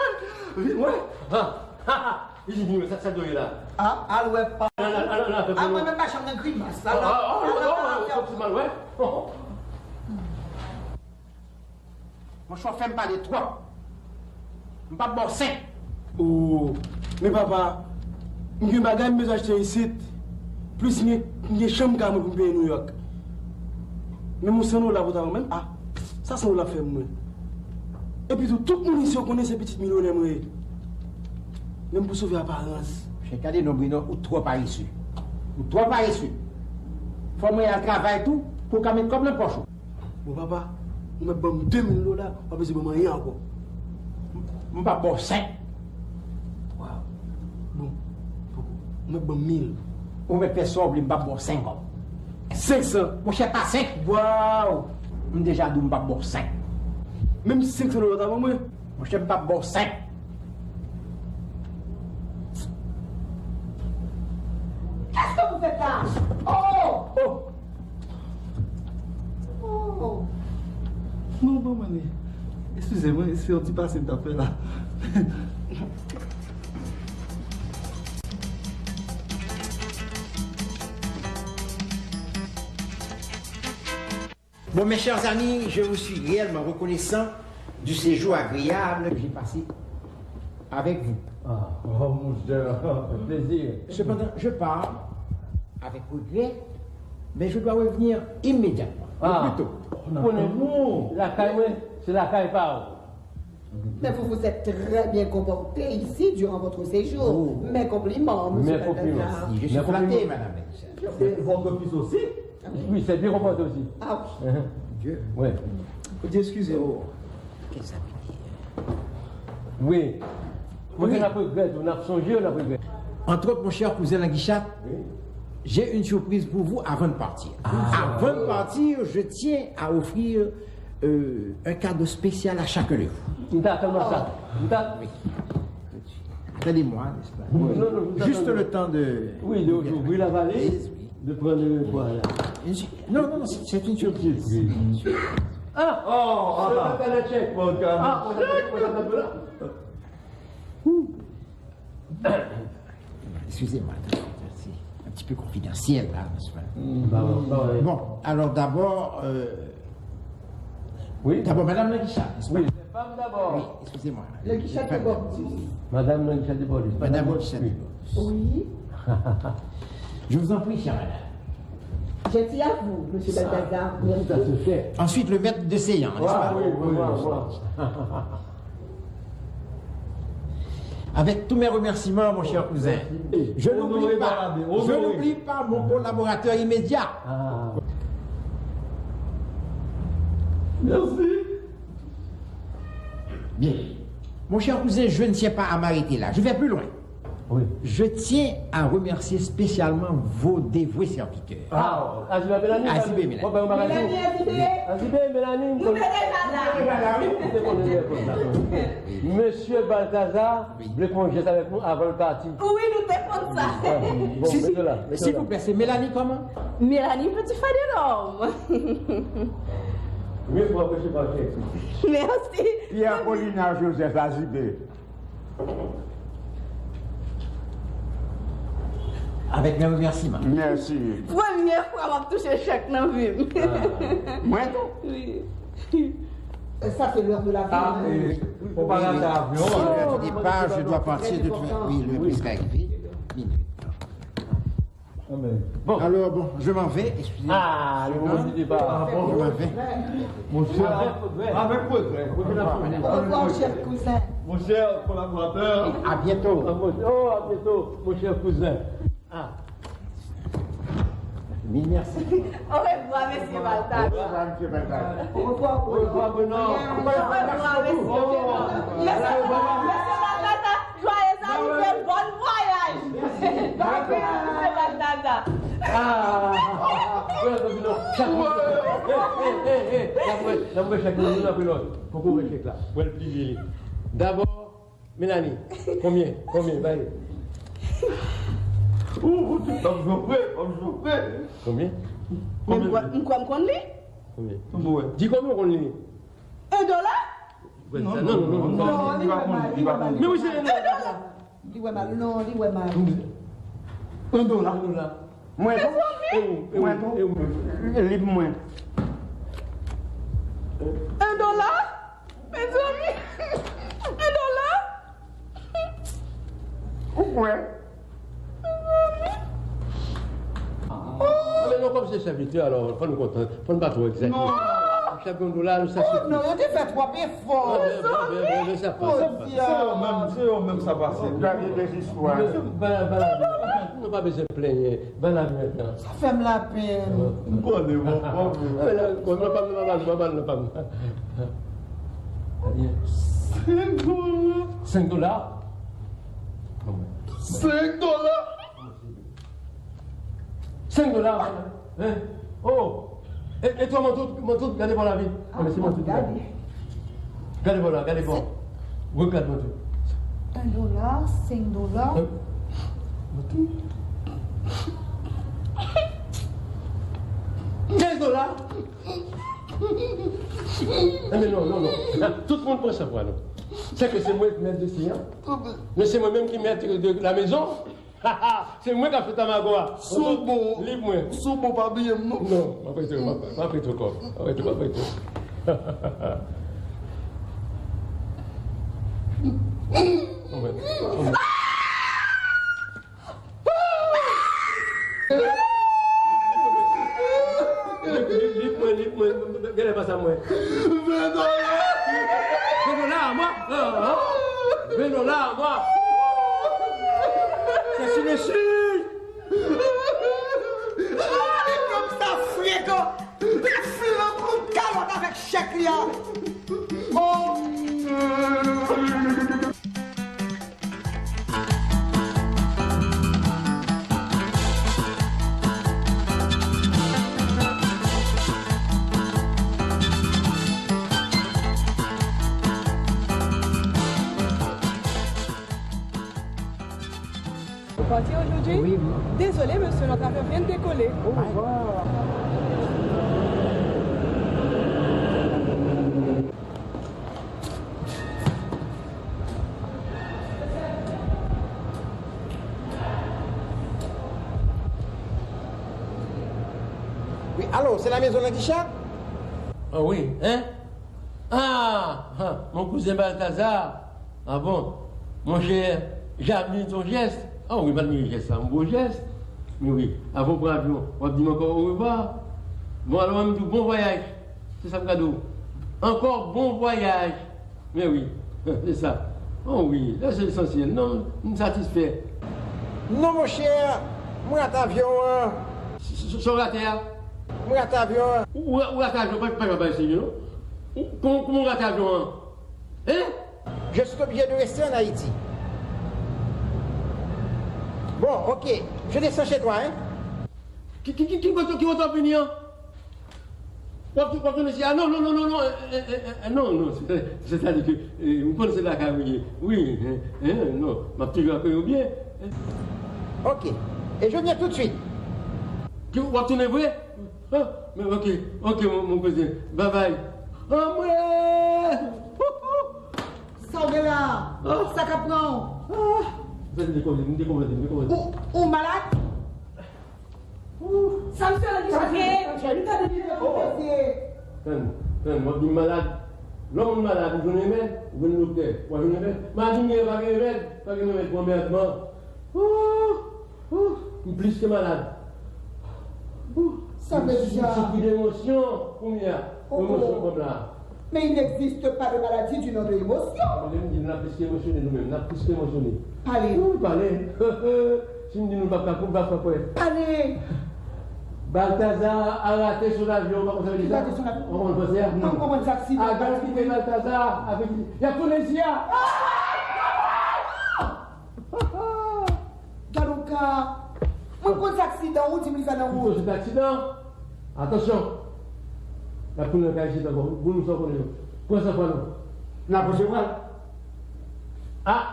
Vin wè. Ha, ha, ha. Vin wè, sa, sa dwe la. Ah, al wè pa. Al, al, al, al, al, al. Ah, mwen menm pa janm nan grimas. Al, al, al, al, al, al. Monchè, w fè m pale twòp. M p ap ba w senk. Oh, men papa, m gen bagay m bezwen achte isit. Plis m gen, m gen chanm kay mwen pou m peye Nouyòk. Men m yon san dola pou ta ban mwen. Ah, sa san dola ap fè pou mwen? Epi tou, tout moun isi yo konnen se pitit milyonè mwen ye. Men m pou sove aparans. Chè, gade non, Bruno, ou twò parese. Ou twò parese. Fò mwen al travay tou pou w ka met kòb nan pòch ou. Bon, papa, ou mèt ban m de mil dola, ou pa bezwen ban m anyen ankò. M p ap ba w senk. Waw. Bon, poko. Ou mèt ban m mil. Ou mèt fè sa w vle, m p ap ba w senk ankò. Senk san. Monchè, pa senk. Waw. M deja di w m p ap ba w senk. Menm senk san dola w ta ban mwen? Monchè, m p ap ba w senk. Qu'est-ce que vous faites là? Oh! Oh! Oh! Non, bon, mwen, eskize mwen, se yon ti pase m t ap fè la. Bon, mes chers amis, je vous suis réellement reconnaissant du séjour agréable que j'ai passé avec vous. Ah, oh, mon cher, ça fait plaisir. Cependant, je pars avec regret, mais je dois revenir immédiatement, au plus tôt. Ah, konnen nou, lakay mwen, se lakay pa w. Mais vous vous êtes très bien comporté ici durant votre séjour. Oh. Mes compliments, monsieur Balthazar. Mes compliments. Je suis flatté, madame la Duchesse. Et votre fils aussi? Oui, c'est bien comporté aussi. Ah oui. Dieu. Oui. Dieu, excusez-moi. Wi. Mwen gen ap regrèt, nou ap sonje, nou ap regrèt. Entre autres, mon cher cousin Languichat, j'ai une surprise pour vous avant de partir. Avant de partir, je tiens à offrir euh, un cadeau spécial à chacun de vous. M ta atann sa. M ta... Attendez-moi, n'est-ce pas? Juste le temps de... Oui, de ouvrir la valise, oui, de prendre le... Voilà. Non, non, non, c'est une surprise. Ah! Oh, ah, ah. Ah, on a fait le check. Ah, on a fait le check. Excusez-moi, c'est un petit peu confidentiel, là, n'est-ce pas? Bon, alors d'abord, euh, oui, d'abord, Madame Laguicha, n'est-ce pas? Oui, les femmes d'abord. Oui, excusez-moi. Laguicha d'abord. Madame Laguicha d'abord. Madame Laguicha d'abord. Oui. Je vous en prie, chère madame. J'ai dit à vous, monsieur Balthazar, merci. Ça se fait. Ensuite, le maître de séance, n'est-ce pas? Oui, oui, oui. Avec tous mes remerciements, mon cher cousin, je n'oublie pas, je n'oublie pas mon collaborateur immédiat. Ah. Merci. Bien. Mon cher cousin, je ne tiens pas à m'arrêter là. Je vais plus loin. Oui. Je tiens à remercier spécialement vos dévoués serviteurs. Ah, Azibè Mélanie. Azibè Mélanie. Azibè Mélanie. Mesye Balthazar vle fè yon jès avèk nou avan l pati. Wi, nou te konn sa. Bon, silvouplè, se Mélanie kòman? Mélanie Petit Fadelon. Mèsi. Pierre Paulina Joseph Azibè. Avec mes remerciements. Merci. Premye fwa m ap touche chèk nan vi m. Mwen tou. Wi. Ça, c'est l'heure de l'avion. Ah, euh, faut pas rater l'avion. C'est l'heure du départ, je dois partir de toute façon. Oui, le bus va arriver. Minute. Bon. Alors, bon, je m'en vais, excusez-moi. Ah, le moment du départ. Je m'en vais. Mon cher, avec regret. Au revoir, cher cousin. Mon cher collaborateur. À bientôt. Oh, à bientôt, mon cher cousin. Ah. Mille merci. Au revoir, monsieur Balthazar. Au revoir, monsieur Balthazar. Au revoir, Bruno. Au revoir, Bruno. Au revoir, monsieur Bruno. Monsieur Balthazar, joyeux arrivée, bon voyage. Bye bye, monsieur Balthazar. Ah. Hey, hey, hey, hey. N ap wè, n ap wè chèk la, n ap wè lòt. Poko wè chèk la. Wè l pliye li. Dabò, Mélanie, konbyen? Konbyen? Bay. Ou, ou, w ap jwe vre, w ap jwe vre. Konbyen? Men m kwè, m kwè m konn li. Konbyen? Di konbyen w konn li. Un dola? Non, non, non, non, non, li wè mal, li wè mal. Men wi, se un dola. Li wè mal, non, li wè mal. Un dola. Un dola. Mwen tou. Mezanmi. Mwen tou. Li pou mwen. Un dola? Mezanmi. Un dola? Ou kwè? Mezanmi. Ah, men nou kòm se sèvitè, alò, fò nou kontan, fò nou pa twò egzajere. Non. Chak yon dola, nou sa sifi. Oh, non, yo te fè twòp efò. Ah, ben, ben, ben, ben, ben, sa pa, sa pa. Se yo menm, se yo menm sa pase. Gade de zistwa. Mesye, ba, ba la, nou pa bezwen plenyen. Ba la mentnan. Sa fè m lapenn. M konnen, bon, bon. Ah, la, bon, nan pa m, nan pa m, nan pa m, nan pa m. Senk dola. Senk dola? Senk dola? Senk dola, hein? Oh! E, e twa mantou, mantou, gade bò la, wi. Ah, men se mantou ki la. Gade bò la, gade bò. Regad mantou. Un dola, senk dola. Kenz dola. Enben non, non, non. Tout moun pran san pwa nou. Se ke se mwen ki mèt de siy an. Men se mwen menm ki mèt de la mezon. Se mwen k ap fè tamago a. Si w bon, li pou mwen. Si w bon, pa bliye m non. Non, m ap rete, m ap, m ap rete ankò. M ap rete, m ap rete. Anmwey, anmwey. Li, li, li pou mwen, li pou mwen. Genlè pa sa mwen. Ven dola. Ven dola, mwen. Venons là, moi. C'est ici. Nèg sa frekan. Li flank yon kalòt avèk chèk li a. Oh. Vous partiez aujourd'hui ? Oui, oui. Désolé, monsieur, notre avion vient de décoller. Au revoir. Wi, alo, se la mezon Languicha? Ah wi, hein? Ah, ah, mon cousin Balthazar. Ah bon? Monchè, Jamil, ton jès. Ah wi, m admire jès sa, yon bo jès. Men wi, avan w pran avyon, w ap di m ankò orevwa. Bon, alò, mwen m di w bon vwayaj. Se sa m ka di w. Ankò bon vwayaj. Men wi, se sa. Oh wi, lè se lesansyèl. Non, m satisfè. Non, monchè, m rate avyon an. S-, s-, sa w rate a? M rate avyon an. Ou, ou, ou rate avyon, pa, pa, pa, pa, serye, non? Ou, kòman, kòman w rate avyon an? Hein? Je suis obligé de rester en Haïti. Bon, ok. Je descends chez toi, hein? Ki, ki, ki, ki kote, ki kote w ap vini an? W ap, w ap tounen isi a? Non, non, non, non, non, eh, eh, eh, eh, non, non, se, sètadi ke, eh, m konn se lakay ou ye. Wi, eh, eh, non, m ap toujou akeyi w byen. Ok. Et je viens tout de suite. Ki, w ap tounen vre? Ah, men ok, ok, mon, mon cousin. Bye bye. Anmwey! Sa w gen la? Ah. Sa k ap pran w? Ah. M dekonvle, m dekonvle, m dekonvle. Ou, ou malad? Sa misye la di sa ke, li ta depite pou mesye. Tann, tann, w ap di m malad. Lè yon moun malad, ou jwenn remèd, ou jwenn doktè, ou pa jwenn remèd. Maladi m genyen pa gen remèd, pa gen remèd pou anmèdman. Ouh, ouh, m plis ke malad. Ouh, sa vle di sa. M soufri de emosyon kounye a. Oh, oh. Emosyon kòm la. Mais il n'existe pas de maladie du nom de émotion. Mwen menm, di n ap plis ke emosyone nou menm, n ap plis ke emosyone. Pale. Wi, pale. Si m di nou pa ka, pou pa fè kwè. Pale. Balthazar a rate sou lavyon, ou pa konn sa vle di sa? Li rate sou lavyon. Ou konprann fransè a? Non. Ou konprann sa k si... Ajan kite Balthazar avèk li. Y ap tounen isi a. Gad on ka. Mwen konn sa aksidan, ou di m li fè nan wout. Se aksidan. Atansyon. N ap tounen nan kay isit ankò. Pou nou sa w konnen yo. Pran san fwa nou. N ap resevwa l. Ah!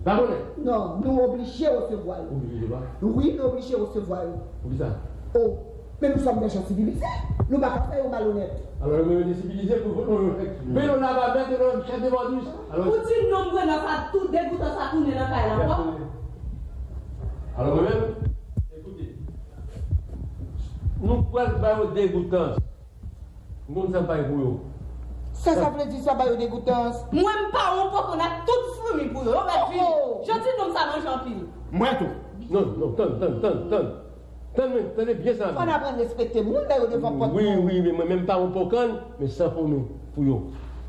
Pa konnen. Non, nou oblije resevwa yo. Oblije resevwa? Wi, nou oblije resevwa yo. Poukisa? Oh, mais nous sommes des gens civilisés. Nou pa ka fè yo malonèt. Alò, nou mete sivilize pou, pou nou fè. Men nou la va mèt nou chèf de bòdis. Alò, ou di nonm Brennan sa, tout degoutan sa tounen nan kay la ankò. Alò, mwen menm, ekoute, nou pral ba yo degoutans. M konn sa m pa gen pou yo. Sa, sa vle di sa ba yo degoutans? Mwen, m pa wonpòkòn ak tout foumi pou yo. Yo mèt vini. Oh, oh. Jodi nonm sa manje anpil. Mwen tou. Non, non, tann, tann, tann, tann. Tann mwen, tande byen sa. Fò n aprann respekte moun lè yo devan pòt nou. Wi, wi, men mwen menm pa wonpòkòn, men san foumi pou yo.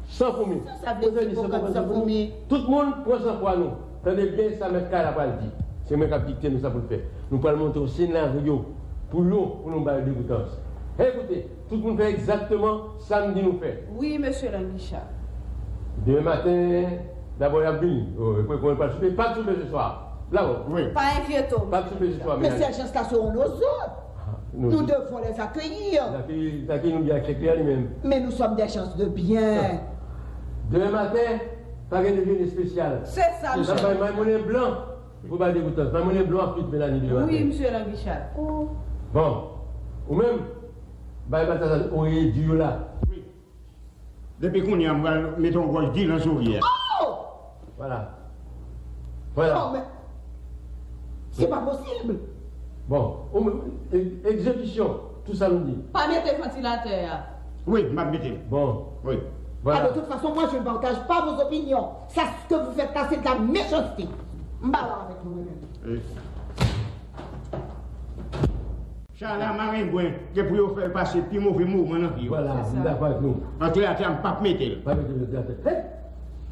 San foumi. Sa, sa vle di pòkòn san foumi? Tout moun pran san fwa nou. Tande byen sa mèt kay la pral di. Se mwen k ap dikte nou sa pou n fè. Nou pral monte yon senaryo pou yo, pou nou ba yo degoutans. Ekoute, tout moun fè egzakteman sa m di nou fè. Wi, mesye Languicha. Demen maten, dabò y ap vini. Oh, epi pou yo pral soupe, pa t soupe se swa. Bravo. Wi. Pa enkyete w, pa t soupe se swa, mesye. Mais ces gens-là seront nos hôtes. Nous devons les accueillir. N akeyi, n akeyi nou byen ak chèk li a li menm. Mais nous sommes des gens de bien. Demen maten, pa gen dejene espesyal. Se sa, mesye. N ap bay may monnen blan. Pou bay degoutans. Bay monnen blan ap kwit Melanie deyò atè. Wi, mesye Languicha. Bon. Ou menm, bay Balthazar oreye di yo la. Wi. Depi kounye a, m pral mete yon gòj di nan souri a. Oh! Vwala. Vwala. Non, men, se pa posib. Bon, ou menm, e-, egzekisyon, tout sa nou di. Pa mete vantilatè a. Wi, m ap mete l. Bon. Wi. Vwala. Ah, de toute façon, moi, je ne partage pas vos opinions. Ça, ce que vous faites là, c'est de la méchanceté. M pa la avèk nou, mwen menm. Wi. Chala marengwen, gen pou yo fè l pase pi move moman nan vi yo. Vwala, m dakò avèk nou. Vantilatè a, m p ap mete l. Pa mete vantilatè. Hey!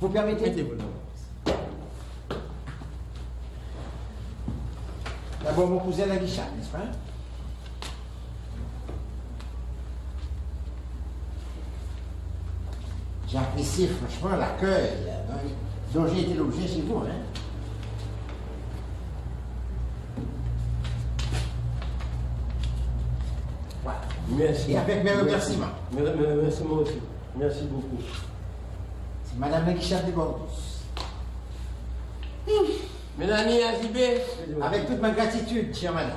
Vous permettez? Mettez-vous là. D'abord, mon cousin Laguichard, n'est-ce pas? J'ai apprécié franchement l'accueil, euh, dont j'ai été l'objet chez vous, hein. Voilà. Merci. Et avec mes remerciements. Merci. Merci, moi aussi. Merci beaucoup. C'est Madame Laguichard de Bordus. Mélanie Azibé. Avec toute ma gratitude, chère madame.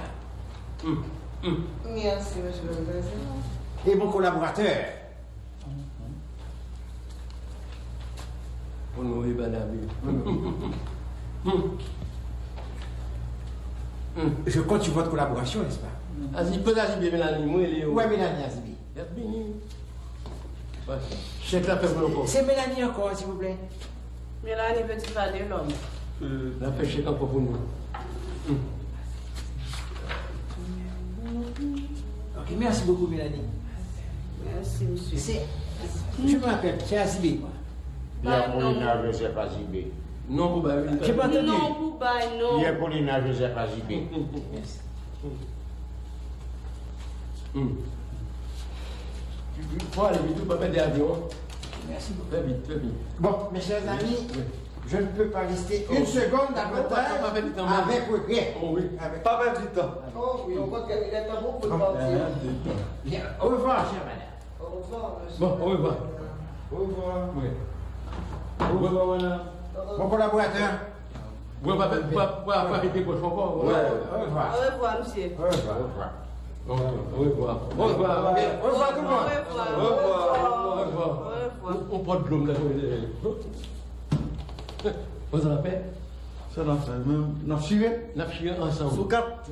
Hum, hum. Merci, monsieur le président. Et mon collaborateur. Honoré Badabi. Je compte sur votre collaboration, n'est-ce pas? Azibé, Azibé, Mélanie, mwen, Léo. Où est Mélanie Azibé? L ap vini. Chèk la fè pou nou ankò. C'est Mélanie encore, s'il vous plaît. Mélanie, petit pas de l'homme. L ap fè chèk ankò pou nou. Ok, merci beaucoup, Mélanie. Merci, monsieur. C'est, je me rappelle, c'est Azibé, quoi. Pierre Moïna, Joseph Azibé. Non pou bay, wi. Ki pa tande? Non pou bay, non. Pierre Paulina Joseph Azibé. Hmm. Fò ale vit, wi, pa pèdi avyon an. Mèsi. Fè vit, fè vit. Bon, mes chers amis, je ne peux pas rester une seconde davantage avec regret. Oh, wi. Avec... Pa pèdi tan. Oh, wi, on voit qu'il est temps pour partir. Bien. Au revoir, chère madame. Au revoir, monsieur. Bon, au revoir. Au revoir. Wi. Au revoir, madame. Bon kolaboratè. Mwen pa fè, pa, pa, pa fè dekwòch ankò. Wi. Au revoir. Au revoir, monsieur. Au revoir. Au revoir. Au revoir. Au revoir. Au revoir tout le monde. Au revoir. Au revoir. Au revoir. On, on pòt dlo m la. Bon, sa va fè? Sa n ap fè menm? N ap chire? N ap chire ansanm. Sou kat.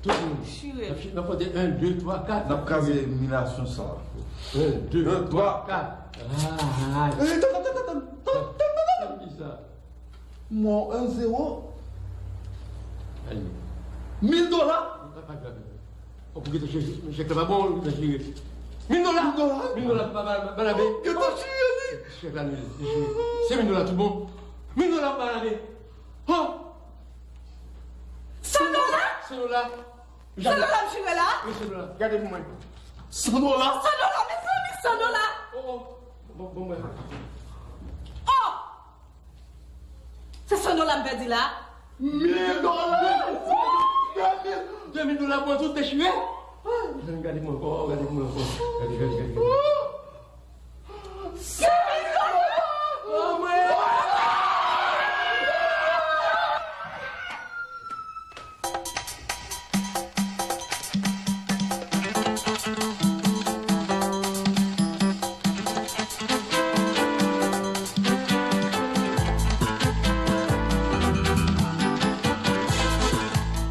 Tout moun. Chire. N ap chire, n ap konte en, de, twa, kat. N ap kraze imilyasyon sa. En, de, twa, kat. Ah, ah. Eh, tan, tan, tan, tan, tan, tan, tan, tan. Sa ki sa? Mwen, en zewo. Ayi. Mil dola. Pa, pa grav. Ou pou kite chèk, chèk la pa bon, ou kite chire. Mil dola! Mil dola! Mil dola, ba, ba, ba, ba, la, be. Yo ta chire li! Chèk la, li, li chire. Se mil dola, tout bon. Mil dola, ba, la, be. Oh! San dola? San dola. San dola, m chire la? Wi, san dola. Gade pou mwen. San dola? San dola, mezanmi, san dola! Oh, oh. Bon, bon, mwen. Oh! Se san dola m pèdi la. Mil dola! De mil! De mil dola pou tout dechire! Ah, gade mwen ankò, gade mwen ankò. Gade, gade, gade, gade.